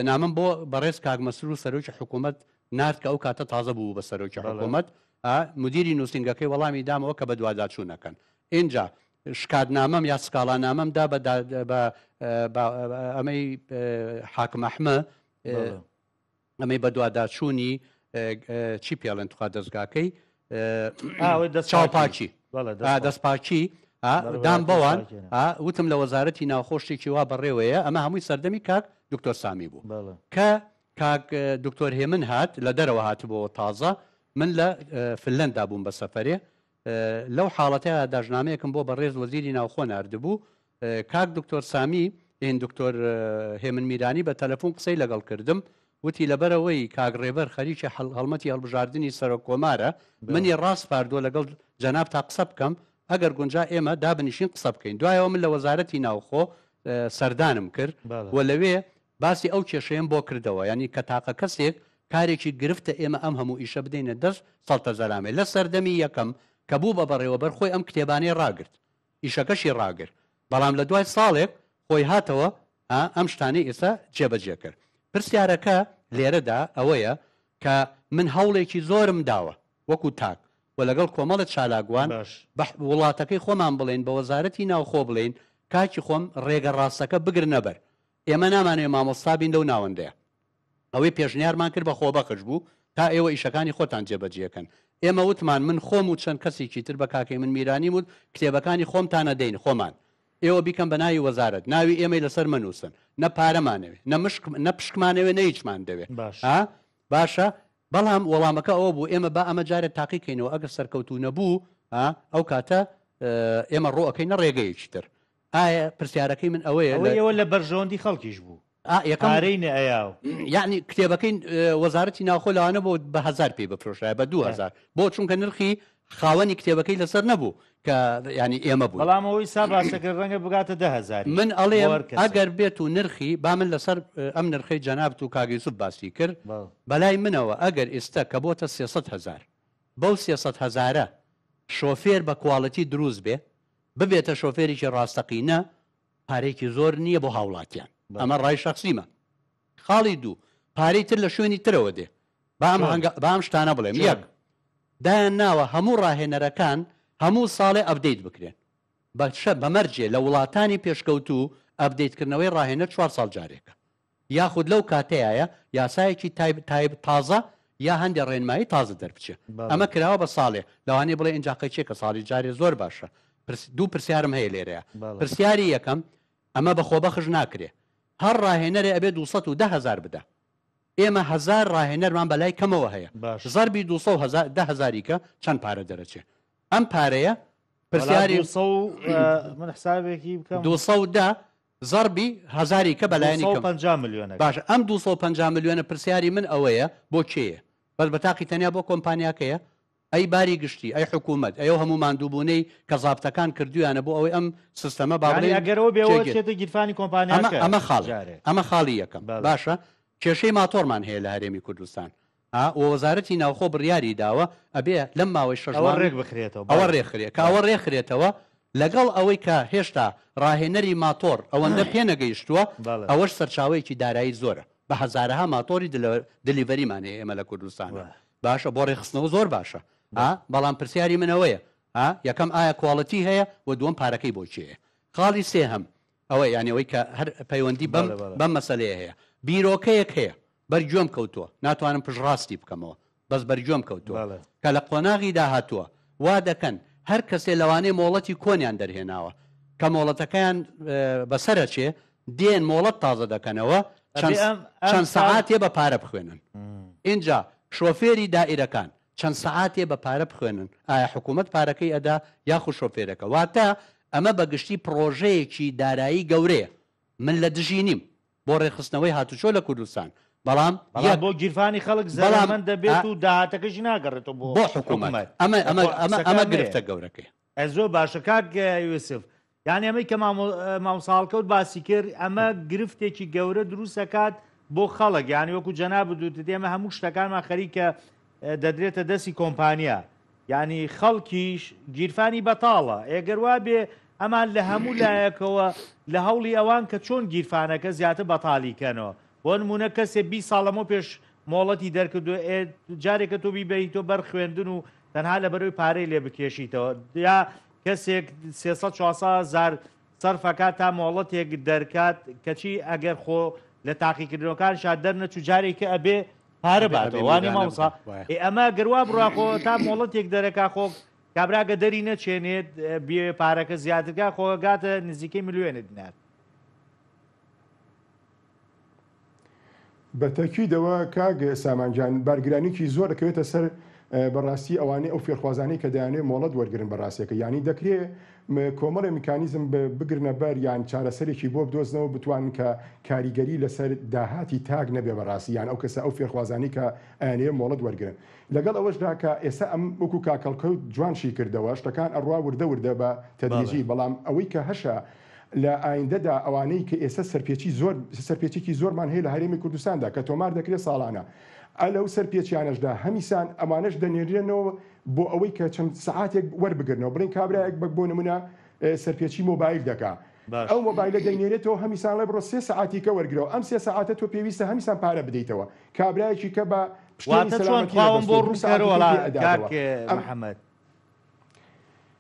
نامەم بۆ بەڕێز کاک مەسرور سەرۆکی حکوومەت نارد کە ئەو کاتە تازە بوو بە سەرۆکی حکوومەت مدیری نووسینگەکەی وەڵامی دامەوە کە بەدواداچوون نەکەن ئینجا شکاتنامەم یا سکاڵانامەم دا بە ئەمەی حاکم ئەحمە ئەمەی بەدواداچوونی چی پێڵێن تخوا دەستگاکەی چاوپاکی دەستپاکی دام بەوان وتم لە وەزارەتی ناوخۆ شتێکی وا بەڕێوەیە ئەمە هەمووی سەردەمی کاک دکتۆر سامی بوو کە کاک دکتۆر هێمن هات لە دەرەوە هاتبەوە تازە من لە فنلەندا بووم بە سەفەرێ لەو حاڵەتەیا داژنامەیەکم بۆ بەڕێز وەزیری ناوخۆ ناردبوو، کاک دکتۆر سامی هین دکتۆر هێمن میرانی بە تەلەفون قسەی لەگەڵ کردم، وتی لەبەرئەوەی کاک ڕێبەر خەریکی هەڵمەتی هەڵبژاردنی سەرۆک کۆمارە، منی ڕاسپاردووە لەگەڵ جەنابتا قسە بکەم، ئەگەر گونجا ئێمە دابنیشین قسە بکەین. دوایەوە من لە وەزارەتی ناوخۆ سەردانم کرد و لەوێ باسی ئەو کێشەیەم بۆ کردەوە، یانی کە تاقە کەسێک کارێکی گرفتە ئێمە ئەم هەموو ئیشە بدەینە دەست سەڵتە زەلامێ. لە سەردەمی یەکەم کە بوو بە بەڕێوەبەر خۆی ئەم کتێبانەی ڕاگرت. ئیشەکەشی ڕاگرت. بەڵام لە دوای ساڵێک خۆی هاتەوە ئەم شتانەی ئێستا جێبەجێ کرد. پرسیارەکە لێرەدا ئەوەیە کە من هەوڵێکی زۆرم داوە وەکو تاک و لەگەڵ کۆمەڵە چالاکوان بە وڵاتەکەی خۆمان بڵێین، بە وەزارەتی ناوخۆ بڵێین کاکی خۆم ڕێگە ڕاستەکە بگرنە بەر. ئێمە نامانەوێ مامۆستا بین لەو ناوەندەیە. ئەوەی پێشنیارمان کرد بە خۆبەخش بوو تا ئێوە ئیشەکانی خۆتان جێبەجێکەن. ئێمە وتمان من خۆم و چەند کەسێکی تر بە کاک هێمن میرانیم وت کتێبەکانی خۆمتان ئەدەین خۆمان. ئێوە بیکەن بە ناوی وەزارەت. ناوی ئێمەی لەسەر مەنووسن. نە پارەمانەوێ، نە مشک، نە پشکمانەوێ، نە هیچمان دەوێ. باشە. باشە بەڵام وەڵامەکە ئەوە بوو ئێمە با ئەمە جارێ تاقی کەینەوە ئەگەر سەرکەوتوو نەبوو ئەو کاتە ئێمە ڕۆ ئەکەینە ڕێگەیەکی تر. ئایا پرسیارەکەی من ئەوەیە ئەوەی ئێوە لە بەرژەوەندی خەڵکیش بوو یەکەم پارەی نەئەیا و. یەعنی کتێبەکەی وەزارەتی ناوخۆ لەوانە بۆ بە هەزار پێی بفرۆشایە بە 2000 بۆ چونکە نرخی خاوەنی کتێبەکەی لەسەر نەبوو کە یانی ئێمە بووین. بەڵام ئەوەی سا باسەکرد ڕەنگە بگاتە 10,000 یش من بۆ ئەڵێم هەر کەسێک. ئەگەر بێت و نرخی با من لەسەر ئەم نرخەی جەنابت و کاک یوسف باسی کرد بەڵێ. بەلای منەوە ئەگەر ئیستە کە بۆتە 300 هەزار بەو 300 هەزارە شۆفێر بە quality دروست بێ ببێتە شۆفێرێکی ڕاستەقینە پارەیەکی زۆر نییە بۆ هاوڵاتیان ئەمە ڕای شەخسیمە. خاڵی دوو پارەی تر لە شوێنی ترەوە دێ با ئەم هەنگا با ئەم شتانە بڵێم یەک دایان ناوە هەموو ڕاهێنەرەکان هەموو ساڵێ update بکرێن بە شە بە مەرجێ لە وڵاتانی پێشکەوتوو update کردنەوەی ڕاهێنەر چوار ساڵ جارێکە یاخود لەو کاتەیایە یاسایەکی تایب تایب تازە یا هەندێ ڕێنمایی تازە دەربچێ ئەمە کراوە بە ساڵێ لەوانەیە بڵێ ئینجا قەی چێکە ساڵی جارێ زۆر باشە پرس دوو پرسیارم هەیە لێرەیە پرسیاری یەکەم ئەمە بە خۆبەخش ناکرێ هەر ڕاهێنەرێ ئەبێ 210 هەزار بدا ئێمە هەزار ڕاهێنەرمان بەلای کەمەوە هەیە باشە. زەربی 200 هەزار دە هەزاری کە چەند پارە دەرەچێ ئەم پارەیە پرسیاری پرسیاری 200 من حسابێکی بکەم 210 زەربی هەزاری کە بەلایەنی کەم 250 ملیۆنەکە. باشە ئەم 250 ملیۆنە پرسیاری من ئەوەیە بۆ کێیە بەس بە تاقی تەنیا بۆ کۆمپانیاکەیە ئەی باری گشتی، ئەی حکوومەت، ئەی ئەو هەموو ماندووبوونەی کە زابتەکان کردوویانە بۆ ئەوەی ئەم سیستەمە با یانی بڵێین ئەگەر ئەوە بێ ئەوە جێگیر. چێتە گیرفانی ئەمە کۆمپانیاکە ئەمە خاڵێک. جارێ. ئەمە خاڵی یەکەم. بەڵێ. باشە کێشەی ماتۆڕمان هەیە لە هەرێمی کوردستان. ئا و وەزارەتی ناوخۆ بڕیاری داوە ئەبێ لەم ماوەی شەش ئەوە مانگ ڕێک بخرێتەوە. ئەوە بەڵێ. ڕێکخرێ. کە ئەوە بەڵێ. ڕێکخرێتەوە لەگەڵ ئەوەی کە هێشتا ڕاهێنەری ماتۆڕ ئەوەندە پێنەگەیشتووە، بەڵێ. ئەوەش سەرچاوەیەکی دارایی زۆرە. بە هەزارەها ماتۆڕی delivery مان هەیە ئێمە لە کوردستانا. وایە. باشە بۆ ڕێکخستنەوە زۆر باشە ها بەڵام پرسیاری من ئەوەیە ها یەکەم ئایا quality هەیە و دووەم پارەکەی بۆ کێیە خاڵی سێهەم ئەوە یانی ئەوەی کە هەر پەیوەندی بەم بەم مەسەلەیە هەیە بیرۆکەیەک هەیە بەر گوێم کەوتووە ناتوانم پشتڕاستی بکەمەوە بەس بەر گوێم کەوتووە کە لە قۆناغی داهاتووە وا دەکەن هەر کەسێ لەوانەیە مۆڵەتی کۆنیان دەرهێناوە کە مۆڵەتەکەیان بەسەرەچێ دێن مۆڵەت تازە دەکەنەوە چەند سەعاتێ بە پارە بخوێنن ئینجا شۆفێری دائیرەکان چەند سەعاتێ بە پارە بخوێنن ئایا حکوومەت پارەکەی ئەدا یاخود شۆفێرەکە واتە ئەمە بە گشتی پڕۆژەیەکی دارایی گەورەیە من لە دژی نیم بۆ ڕێکخستنەوەی هاتوچۆ لە کوردستان بەڵام بەڵام بۆ گیرفانی خەڵک زەرەرمەند دەبێت و داهاتەکەشی ناگەڕێتەوە بۆ بۆ حکوومەت ئەمە ئەمە ئەمە ئەمە گرفتە گەورەکەی. زۆر باشە کاک یوسف یانی ئەمەی کە مامۆستا هەڵکەوت باسی کرد ئەمە گرفتێکی گەورە دروست ئەکات بۆ خەڵک یانی وەکو جەنابت وتت ئێمە هەموو شتەکانمان خەریکە دەدرێتە دەستی کۆمپانیا یانی خەڵکیش گیرفانی بەتاڵە ئێگەر وا بێ ئەمان لە هەموو لایەکەوە لە هەوڵی ئەوان کە چۆن گیرفانەکە زیاتر بەتاڵی کەنەوە بۆ نمونە کەسێ 20 ساڵ لەمەو پێش مۆڵەتی دەرکردو ئێ جارێکە تۆ بیبەیتۆ بەر خوێندن و تەنها لەبەرەوەی پارەی لێ بکێشیتەوە یا کەسێک 300 400 هەزار سەرفەکات تا مۆڵەتێک دەرکات کەچی ئەگەر خۆ لە تاقیکردنەوەکانشا دەرنەچوو جارێکە ئەبێ پارە باتەوە وانێ مامۆستا ئێ ئەمە گەر وا بڕوا خۆ تا مۆڵەتێک دەرەکا خۆ کابراگە دەری نەچێنێت بێ پارەکە زیاترکا خۆ گاتە نزیکەی ملیۆنە دینار. بە تەکیدەوە کاک سامان گیان بارگرانیکی زۆر ئەکەوێتە سەر بەڕاستی ئەوانەی ئەو فێرخوازانەی کە دەیانەوێت مۆڵەت وەرگرن بەڕاستەکە یانی دەکرێ کۆمەڵێ میکانیزم بگرنە بەر یان چارەسەرێکی بۆ بدۆزنەوە بتوانن کە کاریگەری لەسەر داهاتی تاک نەبێ بەڕاستی یان ئەو کەسە ئەو فێرخوازانەی کە ئەیانەوێ مۆڵەت وەرگرن لەگەڵ ئەوەشدا کە ئێستا ئەم وەکو کاک هەڵکەوت جوان شی کردەوە شتەکان ئەڕوا وردە وردە بە تەدریجی بەڵام ئەوەی کە هەشە لە ئایندەدا ئەوانەی کە ئێستا سەرپێچی زۆر سەرپێچێکی زۆرمان هەیە لە هەرێمی کوردستاندا کە تۆمار دەکرێت ساڵانە. ئە لەو سەرپێچیانەشدا هەمیسان ئەمانەش دەنێرێنەوە بۆ ئەوەی کە چەند سەعاتێک وەربگرنەوە بڵێن کابرایەک بە بۆ نمونە سەرپێچی مۆبایل دەکا ئەو مۆبایلە دەینێرێتەوە هەمیسان ڵێ بڕۆ سێ سەعاتی کە وەرگرەوە ئەم سێ سەعاتە تۆ پێویستە هەمیسان پارە بدەیتەوە کابرایەکی کە بە پشتێنی واتە چۆن سەلامەتی خواوم بۆ نەبەستووە دوو سەعاتی ڕوونکەرەوە کەی پێ ئەداتەوە کاک ئەم محەمەد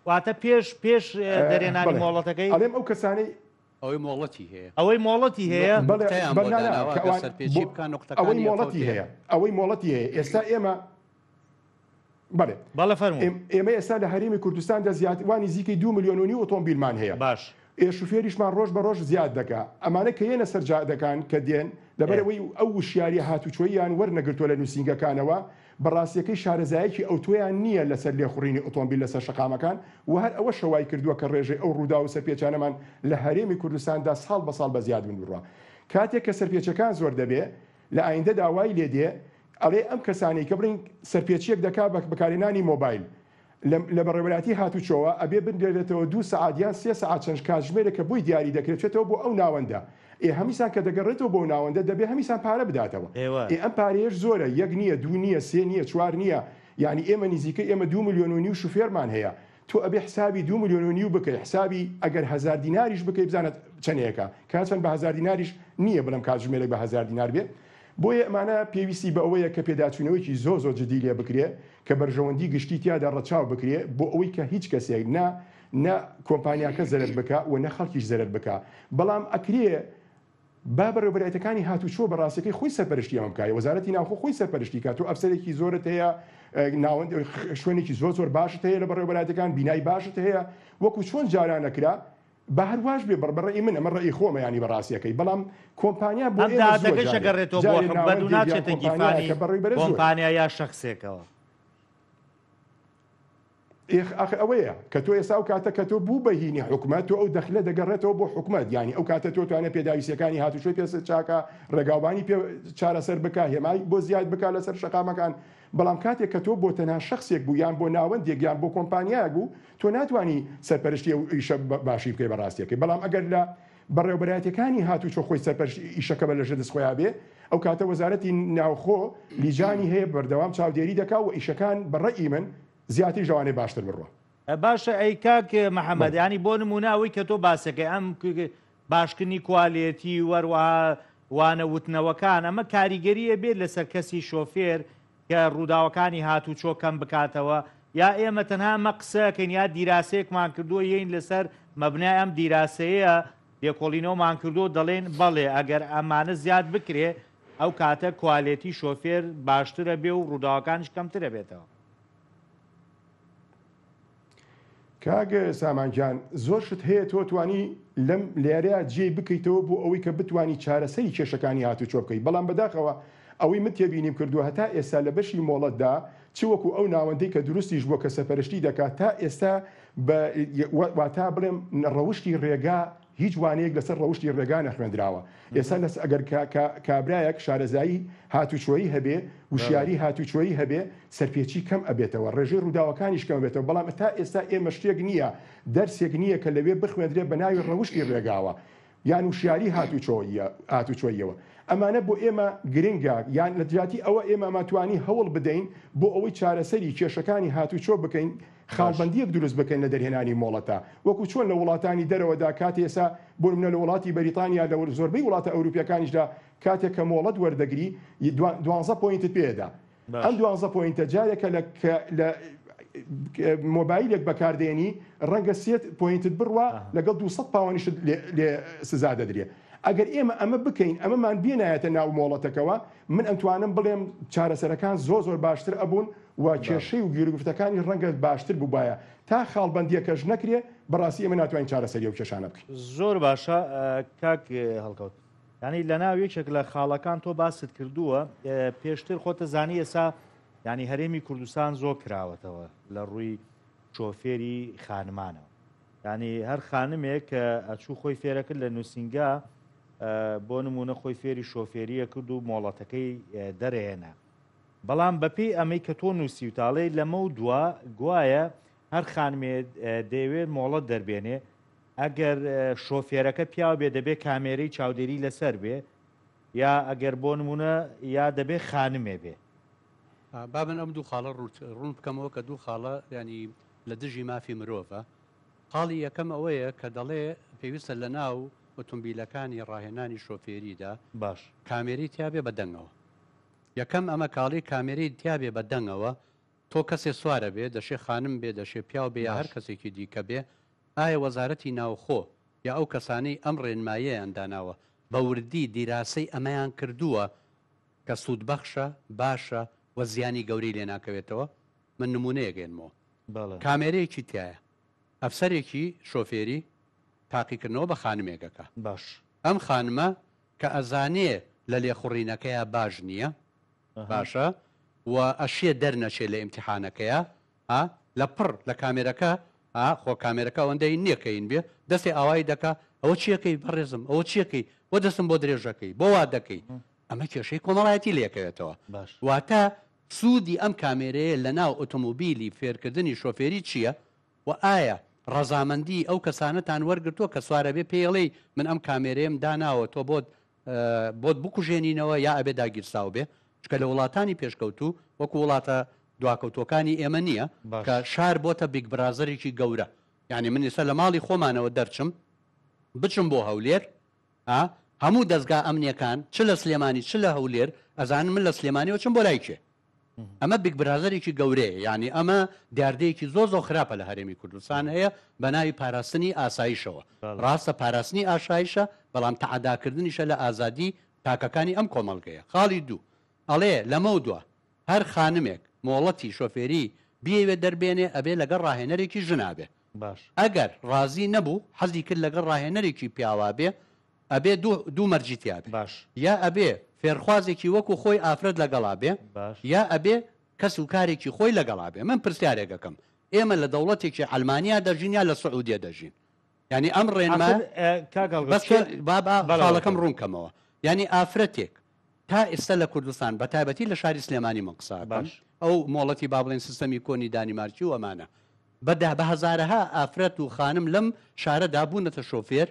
واتە پێش پێش دەرێنانی بەڵێ مۆڵەتەکەی ئەڵێم ئەو کەسانەی ئەوەی مۆڵەتی هەیە. ئەوەی مۆڵەتی هەیە. بەڵێ نوقتەیان بە بۆ نا نا داناوە کە ئەگەر ئەوان بۆ سەرپێچی بکا ئەوەی نوقتەکانی مۆڵەتی ئەفەوتێ. هەیە ئەوەی مۆڵەتی هەیە ئێستا ئێمە بەڵێ بەڵێ فەرموو. ئێمە ئێستا لە هەرێمی کوردستاندا زیات وا نزیکەی دوو ملیۆن و نیو ئۆتۆمبیلمان هەیە باش. ئێ شوفێریشمان ڕۆژ بە ڕۆژ زیاد دەکا ئەمانە کە یەنە سەر جادەکان کە دێن لەبەر ئێ. ئەوەی ئەو وشیاریە هاتوچۆییان وەرنەگرتوە لە نوسینگەکانەوە بە ڕاستیەکەی شارەزایەکی ئەوتۆیان نییە لەسەر لێخوڕینی ئۆتۆمبیل لەسەر شەقامەکان و هەر ئەوەشە وای کردووە کە ڕێژەی ئەو ڕووداو و سەرپێچانەمان لە هەرێمی کوردستاندا ساڵ بە ساڵ بە زیادبوون بڕوا. کاتێک کە سەرپێچەکان زۆر دەبێ لە ئایندەدا وای لێ دێ ئەڵێ ئەم کەسانەی کە بڵێین سەرپێچیەک دەکا بە بەکارهێنانی مۆبایل لە لە بەڕێوەبەرایەتی هاتوچۆوە ئەبێ بنرێتەوە دوو سەعات یان سێ سەعات چەند کاتژمێرێک کە بۆی دیاری دەکرێت بچێتەوە بۆ ئەو ناوەندە ئێ هەمیسان کە دەگەڕێتەوە بۆ ناوەندە دەبێ هەمیسان پارە بداتەوە ئێوە. ئێ ئەم پارەیەش زۆرە یەک نییە دوو نییە سێ نییە چوار نییە یانی ئێمە نزیکەی ئێمە دوو ملیۆن و نیو شوفێرمان هەیە تۆ ئەبێ حسابی دوو ملیۆن و نیو بکەی حسابی ئەگەر هەزار دیناریش بکەی بزانە چەنێکە کە چەند بە هەزار دیناریش نییە بڵێم کاتژمێرێک بە هەزار دینار بێ بۆیە ئەمانە پێویستی بە ئەوەیە کە پێداچوونەوەیەکی زۆر زۆر جدی لێ بکرێ کە بەرژەوەندی گشتی تیادا ڕەچاو بکرێ بۆ ئەوەی کە هیچ کەسێک نە نە کۆمپانیاکە زەرەر بکا و نە خەڵکیش زەرەر بکا بەڵام ئەکرێ با بەڕێوبەرایەتەکانی هاتوچۆ بە ڕاستەکەی خۆی سەرپەرشتی ئەمە بکا وەزارەتی ناوخۆ خۆی سەرپەرشتی کا تۆ ئەفسەرێکی زۆرت هەیە ناوەند شوێنێکی زۆر زۆر باشت هەیە لە بەڕێوبەرایەتەکان بینای باشت هەیە وەکو چۆن جاران ئەکرا با هەر واش بێ بە ڕەئی من ئەمە ڕەئی خۆمە یانی بە ڕاستیەکەی بەڵام کۆمپانیا بۆ ئەم ئێمە زووە داهاتەکەش جارێ ئەگەڕێتەوە بۆ جارێ حکومەت و ناوەندێک یان ناچێتە کۆمپانیایە گیرفانی کە بەڕێوبەرە زۆرە. کۆمپانیا یا شەخسێکەوە. ئێخ ئاخر ئەوەیە کە تۆ ئێستا ئەو کاتە کە تۆ بوو بە هینی حکومەت تۆ ئەو دەخلە دەگەڕێتەوە بۆ حکومەت یانی ئەو کاتە تۆ توانێ پێداویستیەکانی هاتوچۆی پێ چاکە ڕێگاوبانی پێ چارەسەر بکە هێمای بۆ زیاد بکە لەسەر شەقامەکان بەڵام کاتێک کە تۆ بۆ تەنها شەخسێک بوو یان بۆ ناوەندێک یان بۆ کۆمپانیایەک بوو تۆ ناتوانی سەرپەرشتی ئەو ئیشە باشی بکەی بە ڕاستیەکەی بەڵام ئەگەر لە بەڕێوبەرایەتیەکانی هاتوچۆ خۆی سەرپەرشتی ئیشەکە بە لەژێر دەست خۆیا بێ ئەو کاتە وەزارەتی ناوخۆ لیجانی هەیە بەردەوام چاودێری دەکا و ئیشەکان بە ڕەئی من زیاتریش لەوانەیە باشتر بڕوا. باشە ئەی کاک محەمەد بەڵێ. یانی بۆ نموونە ئەوەی کە تۆ باسەکەی ئەم باشکردنی کوالێتی و هەروەها وانە وتنەوەکان ئەمە کاریگەری ئەبێت لەسەر کەسی شۆفێر کە ڕووداوەکانی هاتوچۆ کەم بکاتەوە یا ئێمە تەنها ئەمە قسەکەین یا دیراسەیەکمان کردووە یین لەسەر مەبنای ئەم دیراسەیە لێکۆڵینەوەمان کردووە دەڵێن بەڵێ ئەگەر ئەمانە زیاد بکرێ ئەو کاتە کوالێتی شۆفێر باشترە بێ و ڕووداوەکانیش کەمترە بێتەوە. کاک سامان گیان زۆر شت هەیە تۆ توانی لەم لێرەیا جێی بکەیتەوە بۆ ئەوەی کە بتوانی چارەسەری کێشەکانی هاتوچۆ بکەی بەڵام بەداخەوە ئەوەی من تێبینیم کردووە هەتا ئێستا لە بەشی مۆڵەتدا چ وەکو ئەو ناوەندەی کە دروستیش بووە کە سەپەرشتی دەکات تا ئێستا بە واتا بڵێم ڕەوشتی ڕێگا هیچ وانەیەک لەسەر ڕەوشتی ڕێگا نەخوێندراوە. ئێستا لەس ئەگەر کە کە کابرایەک شارەزایی هاتوچۆیی هەبێ، وشیاری هاتوچۆیی هەبێ، سەرپێچی کەم ئەبێتەوە، ڕێژەی ڕووداوەکانیش کەم ئەبێتەوە، بەڵام تا ئێستا ئێمە شتێک نییە، دەرسێک نییە کە لەوێ بخوێندرێ بە ناوی ڕەوشتی ڕێگاوە یان وشیاری هاتوچۆییە هاتوچۆییەوە. ئەمانە بۆ ئێمە گرنگە، یان لە جیاتی ئەوە ئێمە ئەمانتوانی هەوڵ بدەین بۆ ئەوەی چارەسەری کێشەکانی هاتوچۆ بکەین، خاڵبەندییەک دروست بکەین لە دەرهێنانی مۆڵەتە وەکو چۆن لە وڵاتانی دەرەوەدا کاتێ ئێستا بۆ نمونە لە وڵاتی بەریتانیا لە زۆربەی وڵاتە ئەوروپیەکانیشدا کاتێک کە مۆڵەت وەردەگری دوانزە point ت پێدا ئەم دوانزە point ە جارێکە لە لە مۆبایلێک بەکاردێنی ڕەنگە سێت point ت بڕوا لەگەڵ 200 پاوانیشت لێ سزا دەدرێ ئەگەر ئێمە ئەمە بکەین ئەمەمان بێنایەتە ناو مۆڵەتەکەوە من ئەمتوانم بڵێم چارەسەرەکان زۆر زۆر باشتر ئەبوون و کێشەی و گیروگرفتەکانیش ڕەنگە باشتر بووبایە، تا خاڵبەندییەکەش نەکرێ، بەڕاستی ئێمە ناتوانین چارەسەری ئەو کێشانە بکەین. زۆر باشە کاک هەڵکەوت. یانی لەناو یەکێک لە خاڵەکان تۆ باست کردووە پێشتر خۆتە زانی ئێسا یانی هەرێمی کوردستان زۆر کراوەتەوە لە ڕووی شۆفێری خانمانەوە یانی هەر خانمێک کە ئەچوو خۆی فێرەکرد لە نووسینگا بۆ نمونە خۆی فێری شۆفێریە کرد و مۆڵەتەکەی دەرێنە بەڵام بەپێی ئەمەی کە تۆ نووسیوتە ئەڵێی لەمەو دوا گوایە هەر خانمێ دەیەوێت مۆڵەت دەربێنێ ئەگەر شۆفێرەکە پیاو بێ دەبێ کامێرەی چاودێری لەسەر بێ یا ئەگەر بۆ نمونە یا دەبێ خانمێ بێ. با من ئەم دوو خاڵە ڕوون بکەمەوە کە دوو خاڵە یانی لە دژی مافی مرۆڤە. خاڵی یەکەم ئەوەیە کە دەڵێ پێویستە لە ناو ئۆتۆمبیلەکانی ڕاهێنانی شۆفێریدا باش. کامێرەی تیابێ بە دەنگەوە. یەکەم ئەمە کاڵی کامێرەی تیابێ بە دەنگەوە تۆ کەسێ سوارە بێ دەشێ خانم بێ دەشێ پیاو بێ یا هەر باش. کەسێکی دیکە بێ ئایا وەزارەتی ناوخۆ یا ئەو کەسانەی ئەم ڕێنماییەیان داناوە بە وردی دیراسەی ئەمەیان کردووە کە سوودبەخشە، باشە و زیانی گەورەی لێ ناکەوێتەوە؟ من نموونەیەک ئێنمەوە. بەڵێ. کامێرەیەکی تیایە. ئەفسەرێکی شۆفێری تاقیکردنەوە بە خانمێک ئەکا. باش. ئەم خانمە کە ئەزانێ لە لێخوڕینەکەیا باش نییە، باشە، و ئەشێ دەرنەچێ لە ئیمتیحانەکەیا، ها لە پڕ لە کامێرەکە ها خۆ کامێرەکە ئەوەندە هین نییە کە هین بێ دەستێ ئاوایی دەکا ئەوە چیەکەی بەڕێزم ئەوە چیەکەی بۆ دەستم بۆ درێژەکەی بۆ وا دەکەی ئەمە کێشەی کۆمەڵایەتی لێکەوێتەوە باش واتە سوودی ئەم کامێرەیە لە ناو ئۆتۆمۆبیلی فێرکردنی شۆفێری چییە و ئایا ڕەزامەندی ئەو کەسانەتان وەرگرتووە کە سوارە بێ پێیڵێی من ئەم کامێرەیەم داناوە تۆ بۆت بۆت بکوژێنینەوە یا ئەبێ داگیرساو بێ چونکە لە وڵاتانی پێشکەوتوو وەکو وڵاتە دواکەوتووەکانی ئێمە نییە باش. کە شار بۆتە big brother ێکی گەورە یانی من ئێستا لە ماڵی خۆمانەوە دەرچم بچم بۆ هەولێر ئا هەموو دەزگا ئەمنیەکان چ لە سلێمانی چ لە هەولێر ئەزانن من لە سلێمانیەوە چم بۆ لای کێ ئەمە big brother ێکی گەورەیە یانی ئەمە دیاردەیەکی زۆر زۆر خراپە لە هەرێمی کوردستان هەیە بە ناوی پاراستنی ئاسایشەوە ڕاستە پاراستنی ئاشایشە بەڵام تەعەداکردنیشە لە ئازادی تاکەکانی ئەم کۆمەڵگەیە خاڵی دوو ئەڵێ لەمەودوا هەر خانمێک مۆڵەتی شۆفێری بیەوێت دەربێنێ ئەبێ لەگەڵ ڕاهێنەرێکی ژنا بێ باش. ئەگەر ڕازی نەبوو حەزی کرد لەگەڵ ڕاهێنەرێکی پیاوا بێ ئەبێ دوو دوو مەرجی تیا بێ باش. یا ئەبێ فێرخوازێکی وەکو خۆی ئافرەت لەگەڵا بێ باش. یا ئەبێ کەس و کارێکی خۆی لەگەڵا بێ من پرسیارێک ئەکەم ئێمە لە دەوڵەتێکی عەلمانیا دەژین یا لە سعودیە دەژین یانی ئەم ڕێنما ئاخر ئە، کاک هەڵگورد بەس کێ تۆ با با بەڵێ خاڵەکەم بەڵێ. ڕوون کەمەوە یانی ئافرەتێک تا ئێستا لە کوردستان بە تایبەتی لە شاری سلێمانی من قسە ئەکەم باش. ئەو مۆڵەتی با بڵێن سیستەمی کۆنی دانیمارکی و ئەمانە بە دە بە هەزارەها ئافرەت و خانم لەم شارەدا بوونەتە شۆفێر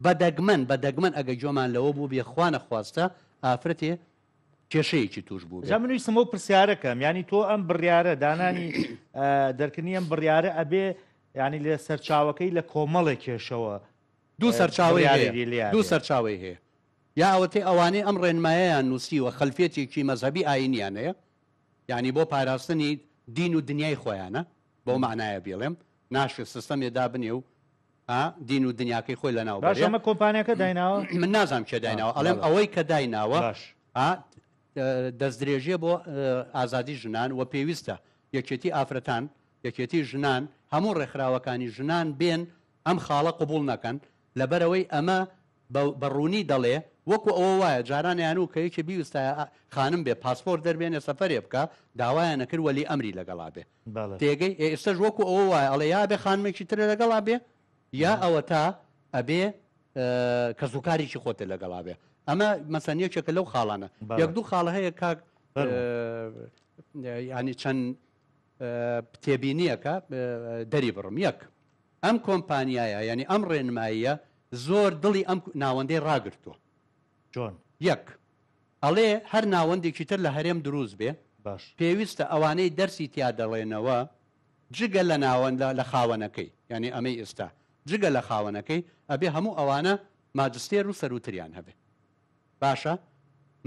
بە دەگمەن بە دەگمەن ئەگە گوێمان لەوە بووبێ خوا نەخواستە ئافرەتێ کێشەیەکی تووش بووبێ. جا من ویستم ئەو پرسیارە کەم یانی تۆ ئەم بڕیارە دانانی دەرکردنی ئەم بڕیارە ئەبێ یانی لە سەرچاوەکەی لە کۆمەڵێک کێشەوە دوو سەرچاوەی بڕیاری هەیە لێ دوو بێ. سەرچاوەی هەیە یا ئەوەتەی ئەوانەی ئەم ڕێنمایەیان نووسیوە خەلفیەتێکی مەزهەبی ئایینیان هەیە یانی بۆ پاراستنی دین و دنیای خۆیانە بەو مەعنایە بیڵێم ناشێ سیستەمێ دابنێ و ها دین و دنیاکەی خۆی لەناو باش بەرێ ئەمە کۆمپانیاکە دایناوە؟ من نازانم کێ دایناوە ئەڵێم بەڵێ. ئەوەی کە دایناوە باش. ها دەستدرێژیە بۆ ئازادی ژنان و پێویستە یەکێتی ئافرەتان یەکێتی ژنان هەموو ڕێکخراوەکانی ژنان بێن ئەم خاڵە قبوڵ نەکەن لەبەرئەوەی ئەمە بە بە ڕوونی دەڵێ وەکو ئەوە وایە جاران ئەیانوو کە یەکێ بیوستایە خانم بێ پاسپۆرت دەربێنێ سەفەرێ بکا داوایان ئەکرد وەلی ئەمری لەگەڵا بێ بەڵێ. تێگەی ئێ ئێستەش وەکو ئەوە وایە ئەڵێ یا ئەبێ خانمێکی ترە لەگەڵا بێ یا ئەوەتا ئەبێ کەسوکارێکی خۆتە لەگەڵا بێ ئەمە مەسەن یەکێکە لەو خاڵانە بەڵێ. یەک دوو خاڵە هەیە کاک فەرموو. ینی چەند تێبینیەکە دەری بڕم یەک ئەم کۆمپانیایە یانی ئەم ڕێنماییە زۆر دڵی ئەم ناوەندەی ڕاگرتووە. چۆن؟ یەک، ئەڵێ هەر ناوەندێکی تر لە هەرێم دروست بێ باش. پێویستە ئەوانەی دەرسی تیا دەڵێنەوە جگە لە ناوەند لە خاوەنەکەی یانی ئەمەی ئێستا جگە لە خاوەنەکەی ئەبێ هەموو ئەوانە ماجستێر و سەرووتریان هەبێ. باشە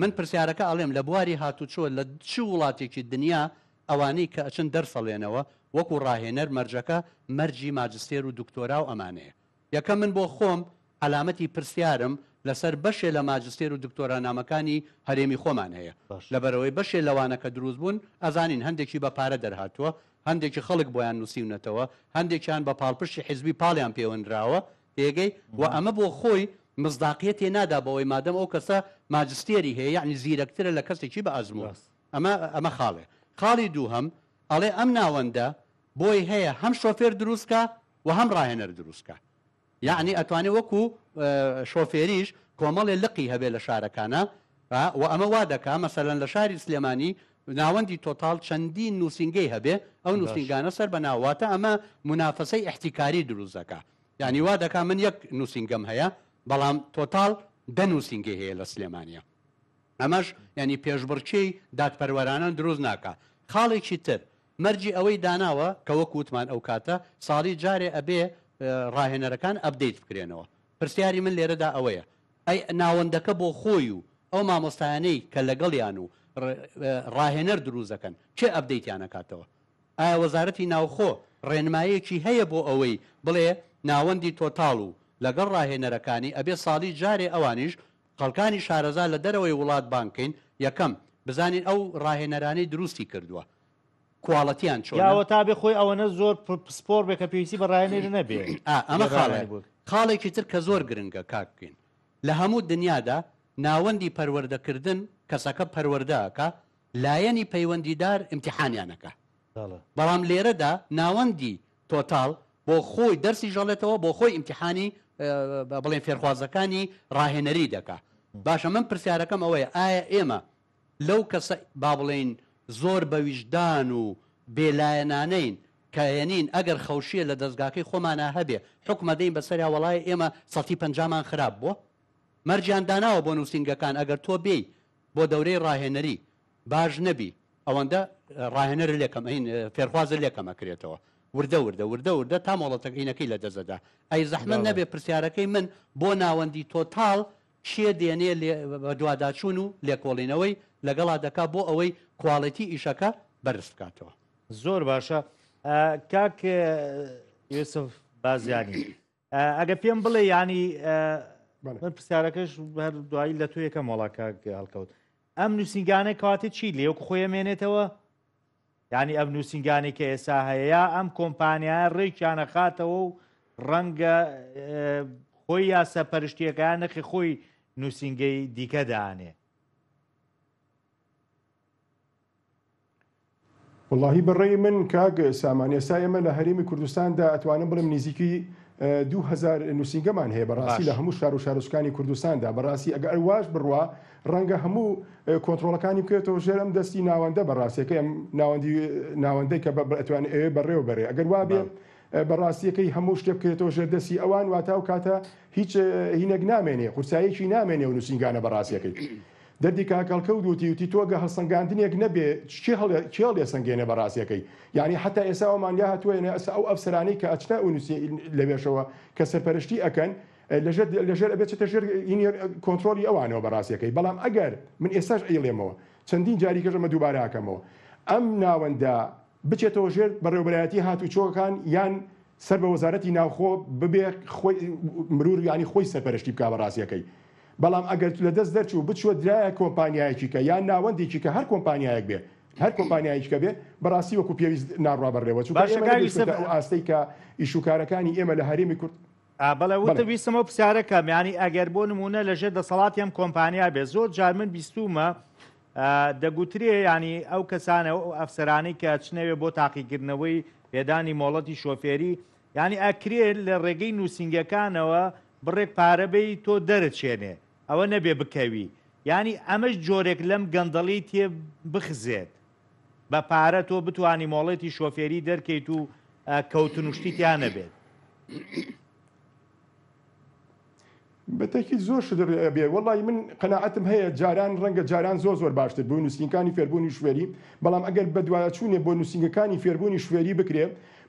من پرسیارەکە ئەڵێم لە بواری هاتوچۆ لە چ وڵاتێکی دنیا ئەوانەی کە ئەچن دەرس ئەڵێنەوە وەکو ڕاهێنەر مەرجەکە مەرجی ماجستێر و دکتۆرا و ئەمانەیە یەکەم من بۆ خۆم عەلامەتی پرسیارم لەسەر بەشێ لە ماجستێر و دکتۆرانامەکانی هەرێمی خۆمان هەیە لەبەرئەوەی بەشێ لەوانە کە دروست بوون ئەزانین هەندێکی بە پارە دەرهاتووە هەندێکی خەڵک بۆیان نوسیونەتەوە هەندێکیان بە پاڵپشتی حیزبی پاڵیان پێوەنراوە تێگەی؟ وە ئەمە بۆ خۆی مزداقیەتێ نادا بەوەی مادەم ئەو کەسە ماجستێری هەیە یەعنی زیرەکترە لە کەسێکی بە ئەزموون. ئەمە ئەمە خاڵێ. خاڵی دووهەم ئەڵێ ئەم ناوەندە بۆی هەیە هەم شۆفێر دروست کا و هەم ڕاهێنەر دروست کا. یەعنی ئەتوانێ وەکو شۆفێریش کۆمەڵێ لقی هەبێ لە شارەکانا و ئەمە وا دەکا مەسەلەن لە شاری سلێمانی ناوەندی تۆتاڵ چەندین نووسینگەی هەبێ ئەو نووسینگانە سەر بە ناو واتە ئەمە مونافەسەی ئیحتیکاری دروست دەکا یانی وا دەکا من یەک نووسینگەم هەیە بەڵام تۆتاڵ دە نووسینگەی هەیە لە سلێمانیە. ئەمەش یانی پێشبڕکێی دادپەروەرانە دروست ناکا. خاڵێکی تر، مەرجی ئەوەی داناوە کە وەک وتمان ئەو کاتە ساڵی جارێ ئەبێ ڕاهێنەرەکان update بکرێنەوە. پرسیاری من لێرەدا ئەوەیە ئەی ناوەندەکە بۆ خۆی و ئەو مامۆستایانەی کە لەگەڵیان و ڕاهێنەر دروست دەکەن کێ update یان ئەکاتەوە؟ ئایا وەزارەتی ناوخۆ ڕێنمایەکی هەیە بۆ ئەوەی بڵێ ناوەندی تۆتاڵ و لەگەڵ ڕاهێنەرەکانی ئەبێ ساڵی جارێ ئەوانیش خەڵکانی شارەزا لە دەرەوەی وڵات بانگ کەین، یەکەم، بزانین ئەو ڕاهێنەرانەی دروستی کردووە کواڵەتیان یا چۆنە؟ ئەوەتا بێ خۆی ئەوەنە زۆر پسپۆڕ بێ کە پێویستی بە ڕاهێنەر نەبێ ئا ئەمە بێ خاڵێک. ڕاهێنەر بوو. خاڵێکی تر کە زۆر گرنگە کاک کین، لە هەموو دنیادا ناوەندی پەروەردەکردن کەسەکە پەروەردە ئەکا، لایەنی پەیوەندیدار ئیمتیحانیان ئەکا. بەڵام لێرەدا ناوەندی تۆتاڵ بۆ خۆی دەرسیش ئەڵێتەوە بۆ خۆی ئیمتیحانی بڵێن فێرخوازەکانی ڕاهێنەری دەکا. باشە من پرسیارەکەم ئەوەیە ئایا ئێمە لەو کەسە با بڵێین زۆر بە ویژدان و بێلایەنانەین کە هێنین ئەگەر خەوشیە لە دەزگاکەی خۆمانا هەبێ حوکم ئەدەین بەسەریا وەڵای ئێمە سەتی پەنجامان خراپ بووە مەرجیان داناوە بۆ نوسینگەکان ئەگەر تۆ بێی بۆ دەورەی ڕاهێنەری باش نەبی ئەوەندە ڕاهێنەر لێکەم ئەین فێرخوازە لێکەم ئەکرێتەوە وردە وردە وردە وردە تا مۆڵەتەکەینەکەی لە دەزەدا ئەی زەحمەت نەبێ پرسیارەکەی من بۆ ناوەندی تۆتاڵ کێ دێنێ بەدواداچوون و لێکۆڵینەوەی لەگەڵا دەکا بۆ ئەوەی کواڵێتی ئیشەکە بەرز بکاتەوە. زۆر باشە کاک یوسف بازیانی ئەگە پێم بڵێ ینی من پرسیارەکەش هەر دوایی لە تۆ یەکەم وەڵا کاک هەڵکەوت ئەم نووسینگانە کاتێ چی لێ وەکو خۆی ئەمێنێتەوە ینی ئەم نووسینگانی کە ئێسا هەیە یا ئەم کۆمپانیایە ڕێکیانە خاتەوە و ڕەنگە خۆی یاسا پەرشتیەکان نەخی خۆی نووسینگەی دیکە دانێ. وەڵاهی بە ڕەئی من کاک سامان ئێستا ئێمە لە هەرێمی کوردستاندا ئەتوانم بڵێم نیزیکی 2000 نووسینگەمان هەیە بەڕاستی لە هەموو شار و شارۆچکانی کوردستاندا بەڕاستی ئەگەر واش بڕوا ڕەنگە هەموو کۆنترۆڵەکانی بکەوێتەوە ژێر ئەم دەستی ناوەندە بەڕاستیەکەی ئەم ناوەندی ناوەندەی کە ئەتوانێ ئەوێ بەڕێوە بەرێ ئەگەر وابێ بەڕاستیەکەی هەموو شتێ بکەوێتەوە ژێر دەستی ئەوان واتا و کاتە هیچ هینێک نامێنێ قورسایەکی نامێنێ و نووسینگانە بەڕاستیەکەی دەردی کاک هەڵکەوت وتی وتی تۆ گە هەڵسەنگاندنێک نەبێ کێ هەڵێ کێ هەڵێسەنگێنێ بە ڕاستیەکەی یانی حەتا ئێسا ئەومان لێ هاتووە یەنێ ئەسا ئەو ئەفسەرانەی کە ئەچنە ئەو نووسی لەوێشەوە کە سەرپەرشتی ئەکەن لەژێر لەژێر ئەبێ چێتە ژێر هینی کۆنترۆڵی ئەوانەوە بە ڕاستیەکەی بەڵام ئەگەر من ئێستاش ئەیڵێمەوە چەندین جاری کەش ئەمە دووبارە ئەکەمەوە ئەم ناوەندە بچێتەوە ژێر بەڕێوەبەرایەتی هاتوچۆکان یان سەر بە وەزارەتی ناوخۆ ببێ خۆی مرور یانی خۆی سەرپەرشتی بکا بە ڕاستیەکەی بەڵام ئەگەر لە دەست دەرچوو بچوە درایە کۆمپانیایەکی کە یان ناوەندێکی کە هەر کۆمپانیایەک بێ هەر کۆمپانیایەکی کە بێ بەڕاستی وەکو پێویست ناڕوا بەڕێوە چونکە باشە ئێمە کاک نەگەیشتۆتە یوسف ئەو ئاستەی کە ئیش و کارەکانی ئێمە لە هەرێمی کورد ئا بەڵێ بەڵێ. وتم ویستم ئەو پرسیارە کەم یانی ئەگەر بۆ نموونە لەژێر دەسەڵاتی ئەم کۆمپانیا بێ زۆر جار من بیستوومە دەگوترێ یانی ئەو کەسانە ئەو ئەفسەرانەی کە ئەچنەوێ بۆ تاقیکردنەوەی پێدانی مۆڵەتی شۆفێری یانی ئەکرێ لە ڕێگەی نووسینگەکانەوە بڕێک پارە بەی تۆ دەرچێنێ ئەوە نەبێ بکەوی یانی ئەمەش جۆرێک لەم گەندەڵی تێ بخزێت بە پارە تۆ بتانی مۆڵەتی شۆفێری دەرکەیت و کەوتن و شتی تیا نەبێت. بە تەکید زۆر شت ئەبێ وەڵی من قەناعەتم هەیە جاران ڕەنگە جاران زۆر زۆر باشتر بوو نووسینکانی فێربوونی شوێری بەڵام ئەگەر بەدوایچوونێ بۆ نووسینگەکانی فێربوونی شوێری بکرێ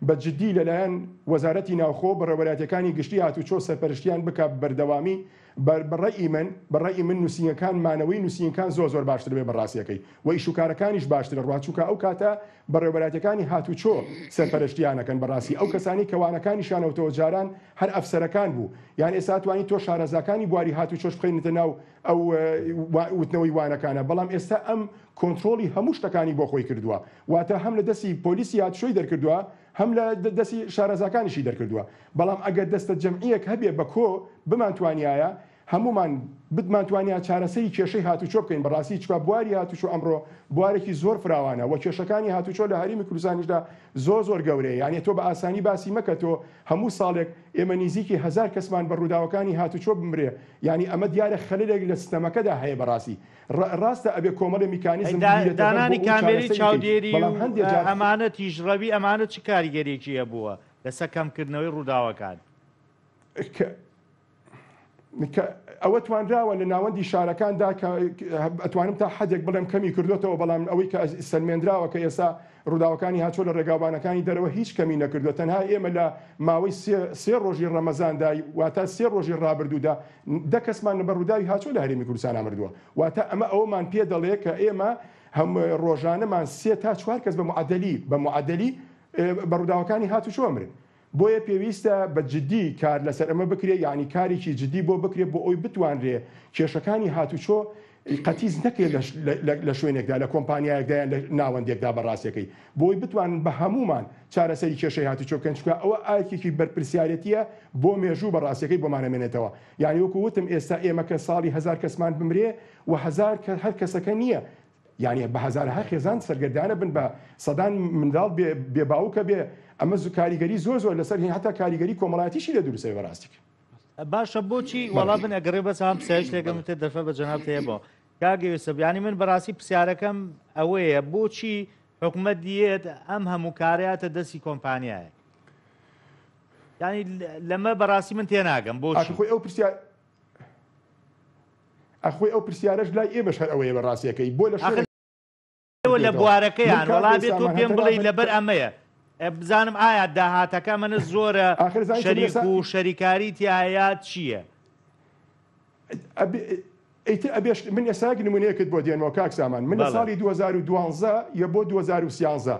بە جدی لەلایەن وەزارەتی ناوخۆ بەڕێوەبەرایەتیەکانی گشتی هاتوچۆ سەرپەرشتیان بکا بەردەوامی بە ڕەئی من بە ڕەئی من نووسینگەکان مانەوەی نووسینگەکان زۆر زۆر باشتر بێ بە ڕاستیەکەی و ئیش و کارەکانیش باشتر ڕوا چونکە ئەو کاتە بەڕێوەبەرایەتیەکانی هاتوچۆ سەرپەرشتیان ئەکەن بەڕاستی ئەو کەسانەی کە وانەکانیشیان ئەوتەوە جاران هەر ئەفسەرەکان بوو یان ئێستا توانی تۆ شارەزاکانی بواری هاتوچۆش بخەینتە ناو ئەو وتنەوەی وانەکانە بەڵام ئێستا ئەم کۆنترۆڵی هەموو شتەکانی بۆ خۆی کردووە واتە هەم لە دەستی پۆلیسی هاتوچۆی دەرکردووە هەم لە دەستی شارەزاکانیشی دەرکردووە بەڵام ئەگەر دەستە جەمعیەک هەبێ بە کۆ بمانتوانیایە هەموومان بتمانتوانیا چارەسەری کێشەی هاتوچۆ بکەین، بەڕاستی چونکە بواری هاتوچۆ ئەمڕۆ بوارێکی زۆر فراوانە و کێشەکانی هاتوچۆ لە هەرێمی کوردستانیشدا زۆر زۆر گەورەیە، یانی تۆ بە ئاسانی باسی مەکە تۆ هەموو ساڵێک ئێمە نیزیکی هەزار کەسمان بە ڕووداوەکانی هاتوچۆ بمرێ یانی ئەمە دیارە خەلەلێک لە سیستەمەکەدا هەیە بەڕاستی ڕاستە ئەبێ کۆمەڵێ ئەی میکانیزم بگیرێتە بەر بۆ دانانی ئەوەی کامێرەی چارەسەری بکەین چاودێری بەڵام و هەندێ جار ئەمانە تیژڕەوی ئەمانە چ کاریگەریەکی هەبووە لەسەر کەمکردنەوەی ڕووداوەکان؟ کە. کە ئەوە توانراوە لە ناوەندی شارەکاندا کە ئەتوانم تا حەدێک بڵێم کەمی کردوێتەوە، بەڵام ئەوەی کە سەلمێنراوە کە ئێستا ڕووداوەکانی هاچۆ لە ڕێگاوبانەکانی دەرەوە هیچ کەمی نەکردووە. تەنها ئێمە لە ماوەی سێ ڕۆژی ڕەمەزاندا، واتە 3 ڕۆژی ڕابردوودا، 10 کەسمان بە ڕووداوی هاچۆ لە هەرێمی کوردستان مردووە. واتە ئەمە ئەوەمان پێ دەڵێ کە ئێمە هەم ڕۆژانەمان 3 تا 4 کەس بە معەدەلی بە معەدەلی بە ڕووداوەکانی هاتوچۆ ئەمرن. بۆیە پێویستە بە جدی کار لەسەر ئەمە بکرێ، یانی کارێکی جدی بۆ بکرێ بۆ ئەوی بتوانرێ کێشەکانی هاتوچۆ قەتیس نەکرێت لە شوێنێکدا، لە کۆمپانیایەکدا یان لە ناوەندێکدا بە ڕاستەکەی، بۆی بتوانن بە هەمومان چارەسەری کێشەی هاتوچۆ بکەن، چونکە ئەوە ئاکێکی بەرپرسیارەتیە بۆ مێژوو بە ڕاستەکەی بۆمانەمێنێتەوە. یانی وەکو وتم ئێستا ئێمە کە ساڵی 1000 کەسمان بمرێ و 1000 کە هەر کەسەکە نییە، یانی بە هەزارەها خێزان سەرگەردانە بن، بە سەدان منداڵ بێ بێ باوکە بێ، ئەمە کاریگەری زۆر زۆر لەسەر هین هەتا کاریگەری کۆمەڵایەتیشی لێ دروستە بەڕاستی. باشە بۆچی وەڵا بن ئەگەڕێ بەس هەم پرسیار شتێکم تر دەرفەت بە جەنابت هەیە بۆ کاک یوسف، یانی من بەڕاستی پرسیارەکەم ئەوەیە بۆچی حکومەت دیێت ئەم هەموو کارەیاتە دەستی کۆمپانیایەک؟ یانی لەمە بەڕاستی من تێناگەم بۆچی؟ خۆی ئەو پرسیار ئەخۆی ئەو پرسیارەش لای ئێمەش هەر ئەوەیە بە ڕاستیەکەی بۆ لە شوێنێک ئێوە لە بوارەکەیان وەڵا بێت تۆ پێم بڵێی لەبەر ئەمەیە بزانم ئایا داهاتەکە ئەمەنە زۆرە شەریک و شەریکاری تایە چییە؟ ئیتر ئەبێش من ئێستا نمونەیەکت بۆ دێنمەوە کاک سامان. من لە ساڵی 2012 یە بۆ 2013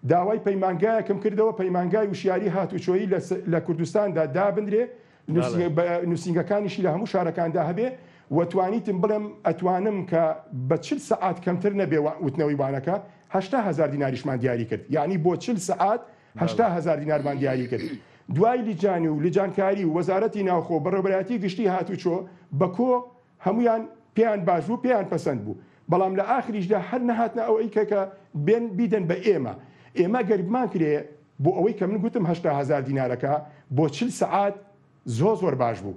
داوای پەیمانگایەکم کردەوە، پەیمانگای وشیاری هاتوچۆیی لە کوردستاندا دابنرێ، نووسینگەکانیشی لە هەموو شارەکاندا هەبێ و توانیتم بڵێم ئەتوانم کە بە 40 سەعات کەمتر نەبێ وتنەوەی وانەکە 80 هەزار دیناریشمان دیاری کرد، یعنی بۆ 40 سەعات 80 هەزار دینارمان دیاری کرد. دوای لیجانی و لجانکاری و وەزارەتی ناوخۆ بەڕێوەبەرایەتی گشتی هاتوچۆ بە کۆ هەمویان پێیان باش بوو، پێیان پەسەند بوو، بەڵام لە ئاخریشدا هەر نەهاتنە ئەوەی کە کە بێن بیدەن بە ئێمە. ئێمە گەر بمان کرێ بۆ ئەوەی کە من گوتم 80 هەزار دینارەکە بۆ 40 سەعات زۆر زۆر باش بوو،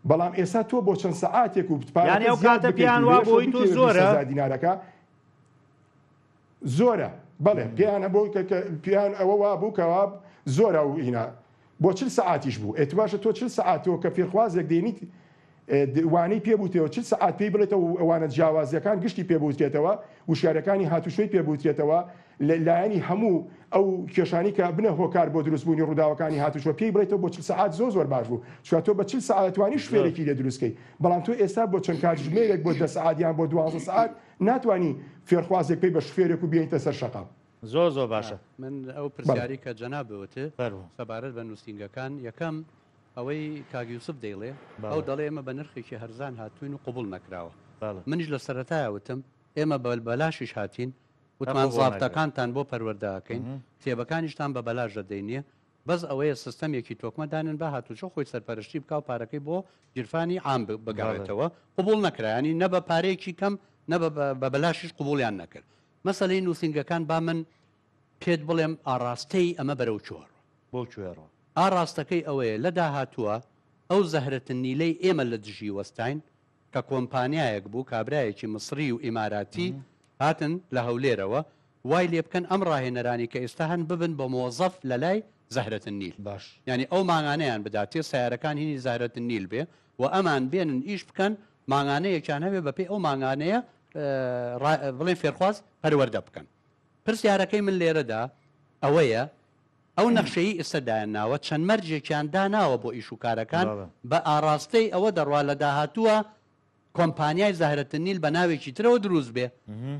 بەڵام ئێستا تۆ بۆ چەند سەعاتێک و یانی ئەو کاتە پێیان وا بۆی تۆ زۆرە دینارەکە زۆرە. بەڵێ پێیان هەبوو پێیان ئەوە وا بوو کەوا زۆرە و هینا بۆ 40 سەعاتیش بوو. ئێ باشە تۆ 40 سەعات تۆ کە فێرخوازێک دێنیت وانەی پێ بوتێەوە 40 سەعات پێی بڵێتەوە، وانە جیاوازیەکان گشتی پێ بوترێتەوە، وشیارەکانی هاتوچۆی پێ بوترێتەوە، لایەنی هەموو ئەو کێشانی کە بنە هۆکار بۆ دروستبوونی ڕووداوەکانی هاتوچۆ پێی بڵێتەوە بۆ 40 سەعات زۆر زۆر باش بوو، چونکە تۆ بە 40 سەعات توانی شوێنێکی لێ دروستکەی، بەڵام تۆ ئێستا بۆ چەند کاتژمێرێک بۆ 10 سەعات یان بۆ 12 سەعات ناتوانی فێرخوازێک پێی بە شوفێرێک و بێنیتە سەر شەقام. زۆر زۆر باشە. من ئەو پرسیاری کە جەناب وت سەبارەت بە نووسینگەکان، یەکەم ئەوەی کاک یوسف دەیڵێ، ئەو دەڵێ ئێمە بە نرخێکی هەرزان هاتووین و قبوڵ نەکراوە. منیش لە سەرەتایە وتم ئێمە بە بەلاشیش هاتین، وتمان زابتەکانتان بۆ پەروەردە ئەکەین، کتێبەکانیشتان بە بەلاش دەدەینێ، بەس ئەوەیە سیستەمێکی تۆکمە دانێن با هاتوچۆ خۆی سەرپەرشتی بکا و پارەکەی بۆ گیرفانی عام بگەڕێتەوە. قبوڵ نەکرا، یانی نە بە پارەیەکی کەم نە بە بەلاشیش قبوڵیان نەکرد. مەسەلەی نووسینگەکان با من پێت بڵێم ئاڕاستەی ئەمە بەرەو کوێ ڕۆ. بۆ کوێ ڕۆ؟ ئاڕاستەکەی ئەوەیە لە داهاتووە ئەو زەهرەتنیلەی ئێمە لە دژی وەستاین کە کۆمپانیایەک بوو کابرایەکی میسری و ئیماراتی هاتن لە هەولێرەوە وای لێ بکەن ئەم ڕاهێنەرانی کە ئێستا هەن ببن بە مۆزەف لە لای زەهرەت النیل باش. یانی ئەو مانگانەیان بداتێ سەیارەکان هینی زەهرەت النیل بێ و ئەمان بێنن ئیش بکەن مانگانەیەکیان هەبێ بە پێی ئەو مانگانەیە بڵێن فێرخواز پەروەردە بکەن. پرسیارەکەی من لێرەدا ئەوەیە ئەو نەخشەی ئێستا دایانناوە چەند مەرجێکیان داناوە بۆ ئیش و کارەکان بە ئاڕاستەی ئەوە دەڕوا لە داهاتووە کۆمپانیای زەهرەتنیل بە ناوێکی ترەوە دروست بێ،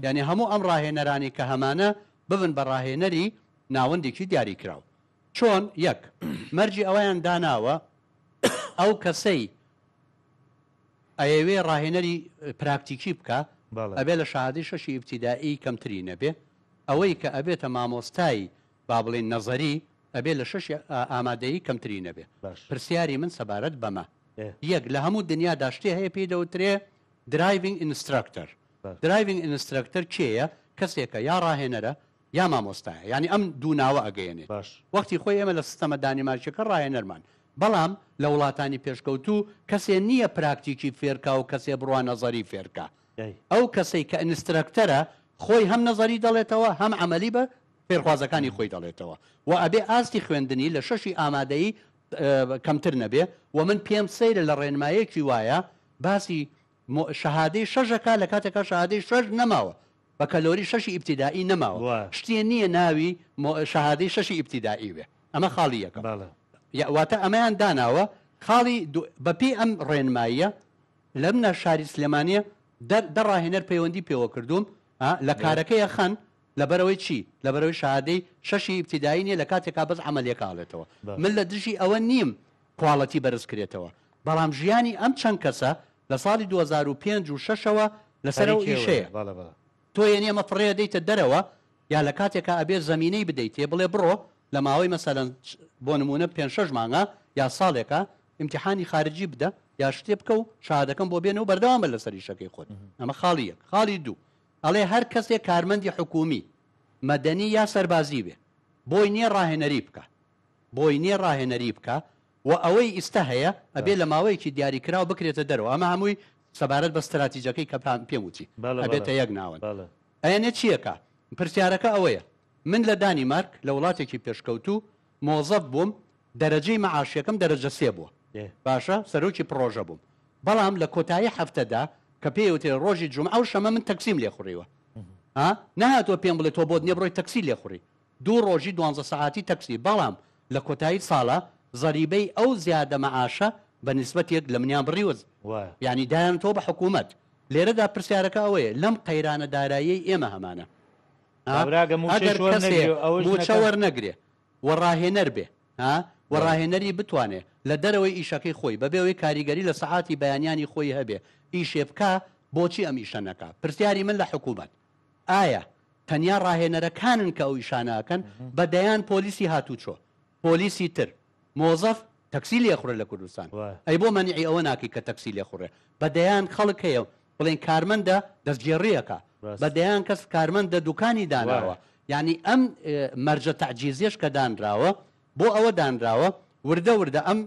یانی هەموو ئەم ڕاهێنەرانی کە هەمانە ببن بە ڕاهێنەری ناوەندێکی دیاریکراو. چۆن؟ یەک، مەرجی ئەوەیان داناوە ئەو کەسەی ئەیەوێ ڕاهێنەری پراکتیکی بکا ئەبێ لە شەهادەی شەشی ئیبتیدائی کەمتری نەبێ، ئەوەی کە ئەبێتە مامۆستای با بڵێین نەزەری ئەبێ لە شەشی ئامادەیی کەمتری نەبێ. پرسیاری من سەبارەت بەمە. یەک، لە هەموو دنیادا شتێ هەیە پێی دەوترێ driving instructor. driving instructor کێیە؟ کەسێکە یا ڕاهێنەرە یا مامۆستایە، یانی ئەم دوو ناوە ئەگەیەنێت. وەختی خۆی ئێمە لە سیستەمە دانیمارکیەکە ڕاهێنەرمان، بەڵام لە وڵاتانی پێشکەوتوو کەسێ نییە پراکتیکی فێرکا و کەسێ بڕوا نەزەری فێرکا. ئەو کەسەی کە instructor ە خۆی هەم نەزەری دەڵێتەوە هەم عەمەلی بە فێرخوازەکانی خۆی دەڵێتەوە و ئەبێ ئاستی خوێندنی لە شەشی ئامادەیی کەمتر نەبێ و من پێم سەیرە لە ڕێنمایەکی وایە باسی شەهادەی شەشەکە لە کاتێکا شەهادەی شەش نەماوە بەکەلۆری شەشی ئیبتیدائی نەماوە شتێ نییە ناوی شەهادەی شەشی ئیبتیدائی بێ ئەمە خاڵی یەکەم واتە ئەمەیان داناوە خاڵی بەپێی ئەم ڕێنماییە لەم نە شاری سلێمانیە دە ڕاهێنەر پەیوەندی پێوە کردووم لە کارەکەی ئەخەن لەبەرئەوەی چی؟ لەبەرئەوەی شەهادەی شەشی ئیبتیدایی نیە لە کاتێکا بەس عەمەلیەکە ئەڵێتەوە. من لە دژی ئەوە نیم کواڵەتی بەرز کرێتەوە بەڵام ژیانی ئەم چەند کەسە لە ساڵی 2005 و شەشەوە لەسەر ئەو ئیشەیە. تۆ یەنی ئەمە فڕێ ئەدەیتە دەرەوە یا لە کاتێکا ئەبێ زەمینەی بدەیتێ بڵێ بڕۆ لە ماوەی مەسەلەن بۆ نموونە پێنج شەش مانگا یا ساڵێکا ئیمتیحانی خارجی بدە یا شتێ بکە و شەهادەکەم بۆ بێنە و بەردەوام بە لەسەر ئیشەکەی خۆت. ئەمە خاڵی یەک. خاڵی دوو ئەڵێ هەر کەسێک کارمەندی حکوومی، مەدەنی یا سەربازی بێ بۆی نییە ڕاهێنەری بکا. بۆی نییە ڕاهێنەری بکا و ئەوەی ئیستە هەیە ئەبێ لە ماوەیەکی دیاریکراو بکرێتە دەرەوە. ئەمە هەمووی سەبارەت بە ستراتیجەکەی کە پێم وتی ئەبێتە یەک ناوەند. ئەیەنێ چییەکا؟ پرسیارەکە ئەوەیە من لە دانیمارک لە وڵاتێکی پێشکەوتوو مۆزەف بووم دەرەجەی مەعاشیەکەم دەرەجە سێ بووە باشە سەرۆکی پڕۆژە بووم بەڵام لە کۆتایی هەفتەدا کە پێی وترێ ڕۆژی جومعە و شەمە من تەکسیم لێخوڕیوە ها نەهاتووە پێم بڵێ تۆ بۆت نییە بڕۆی تەکسی لێخوڕی دوو ڕۆژی دوانزە سەعاتی تەکسی بەڵام لە کۆتایی ساڵا زەریبەی ئەو زیادە مەعاشە بە نیسبەتێک لە منیان بڕیوە یانی دایانتەوە بە حکوومەت لێرەدا پرسیارەکە ئەوەیە لەم قەیرانە داراییەی ئێمە هەمانە ئەگەر کەسێ مووچە وەرنەگرێ و ڕاهێنەر بێ ها و ڕاهێنەری بتوانێ لە دەرەوەی ئیشەکەی خۆی بەبێ ئەوەی کاریگەری لە سەعاتی بەیانیانی خۆی هەبێ ئیشێ بکا بۆچی ئەم ئیشە نەکا پرسیاری من لە حکوومەت ئایا تەنیا ڕاهێنەرەکانن کە ئەو ئیشانە ئەکەن بە دەیان پۆلیسی هاتوچۆ پۆلیسی تر مۆزەف تەکسی لێخوڕێ لە کوردستان ئەی بۆ مەنعی ئەوە ناکەی کە تەکسی لێخوڕێ بە دەیان خەڵک هەیە بڵێن کارمەندە دەستگێڕیەکە بە دەیان کەس کارمەندە دوکانی داناوە یعنی ئەم مەرجە تەعجیزیەش کە دانراوە بۆ ئەوە دانراوە وردە وردە ئەم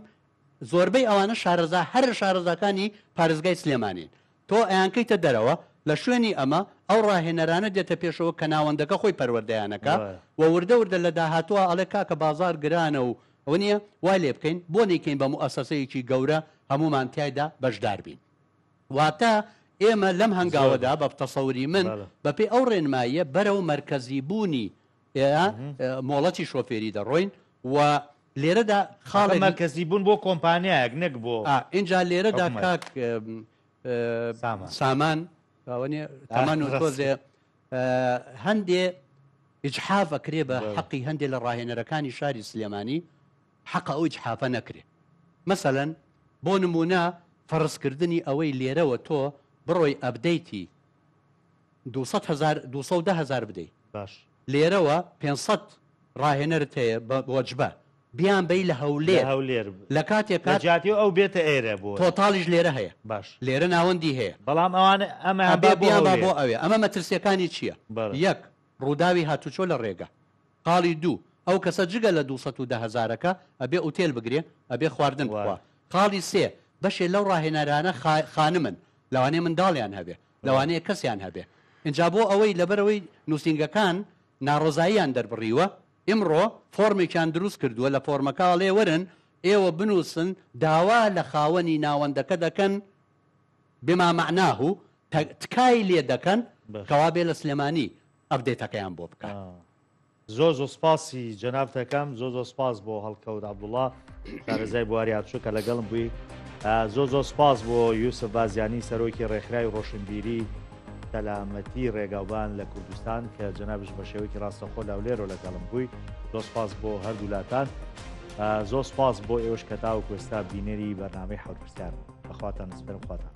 زۆربەی ئەوانە شارەزا هەر شارەزاکانی پارێزگای سلێمانین تۆ ئەیانکەیتە دەرەوە، لە شوێنی ئەمە ئەو ڕاهێنەرانە دێتە پێشەوە کە ناوەندەکە خۆی پەروەردەیانەکا و وردە وردە لە داهاتووا ئەڵێ کاکە بازاڕ گرانە و ئەوە نییە وای لێ بکەین بۆ نەیکەین بە موئەسەسەیەکی گەورە هەموومان تیایدا بەشدار بین. واتە ئێمە لەم هەنگاوەدا بە تەسەوری من بەپێی ئەو ڕێنماییە بەرەو مەرکەزی بوونی مۆڵەتی شۆفێری دەڕۆین و لێرەدا خاڵێک مەرکەزی بوون بۆ کۆمپانیایەک نەک بۆ ئینجا لێرەدا کاک سامان تەمەن و تۆزێ هەندێ ئیجحاف ئەکرێ بە حەقی هەندێ لە ڕاهێنەرەکانی شاری سلێمانی حەقە ئەو ئیجحافە نەکرێ مەسەلەن بۆ نمونە فەرزکردنی ئەوەی لێرەوە تۆ بڕۆی ئەبدەیتی 200 هزار 210 هزار بدەیت باش لێرەوە 500 ڕاهێنەرت هەیە بە وەجبە بیان بەی لە هەولێر لە هەولێر لە کاتێکا لە جیاتی ئەو بێتە ئێرە بۆ تۆتاڵیش لێرە هەیە باش لێرە ناوەندی هەیە بەڵام ئەوان ئەمەیان ئەبێ با بۆ بیان با هەولێر بۆ ئەوێ ئەمە مەترسیەکانی چییە بەڵێ. یەک ڕووداوی هاتوچۆ لە ڕێگە خاڵی دوو ئەو کەسە جگە لە 210 هەزارەکە ئەبێ ئوتێل بگرێ ئەبێ خواردن وایە. بخوا خاڵی سێ بەشێ لەو ڕاهێنەرانە خانمن لەوانەیە منداڵیان هەبێ لەوانەیە کەسیان هەبێ ئینجا بۆ ئەوەی لەبەرئەوەی نووسینگەکان ناڕەزاییان دەربڕیوە، ئیمڕۆ فۆرمێکیان دروست کردووە، لە فۆرمەکە ئەڵێ وەرن ئێوە بنووسن داوا لە خاوەنی ناوەندەکە دەکەن بما معناه تکای لێ دەکەن کەوا بێ لە سلێمانی ئەپدەیتەکەیان بۆ بکات. زۆر زۆر سپاسی جەنابت ئەکەم زۆر زۆر سپاس بۆ هەڵکەوت عەبدوڵا شارەزای بواری هاتوچۆ کە لەگەڵم بووی زۆر زۆر سپاس بۆ یوسف بازیانی سەرۆکی ڕێکخراوی ڕۆشنبیری سەلامەتی ڕێگاوبان لە کوردستان کە جەنابش بە شێوەیەکی ڕاستەخۆ لاولێرۆ لەگەڵم بووی زۆر سپاس بۆ هەردوو لاتان زۆر سپاس بۆ ئێوەش کە تاوەکو ئێستا بینەری بەرنامەی حەوت پرسیار بوون بەخواتان سپێرم خواتان.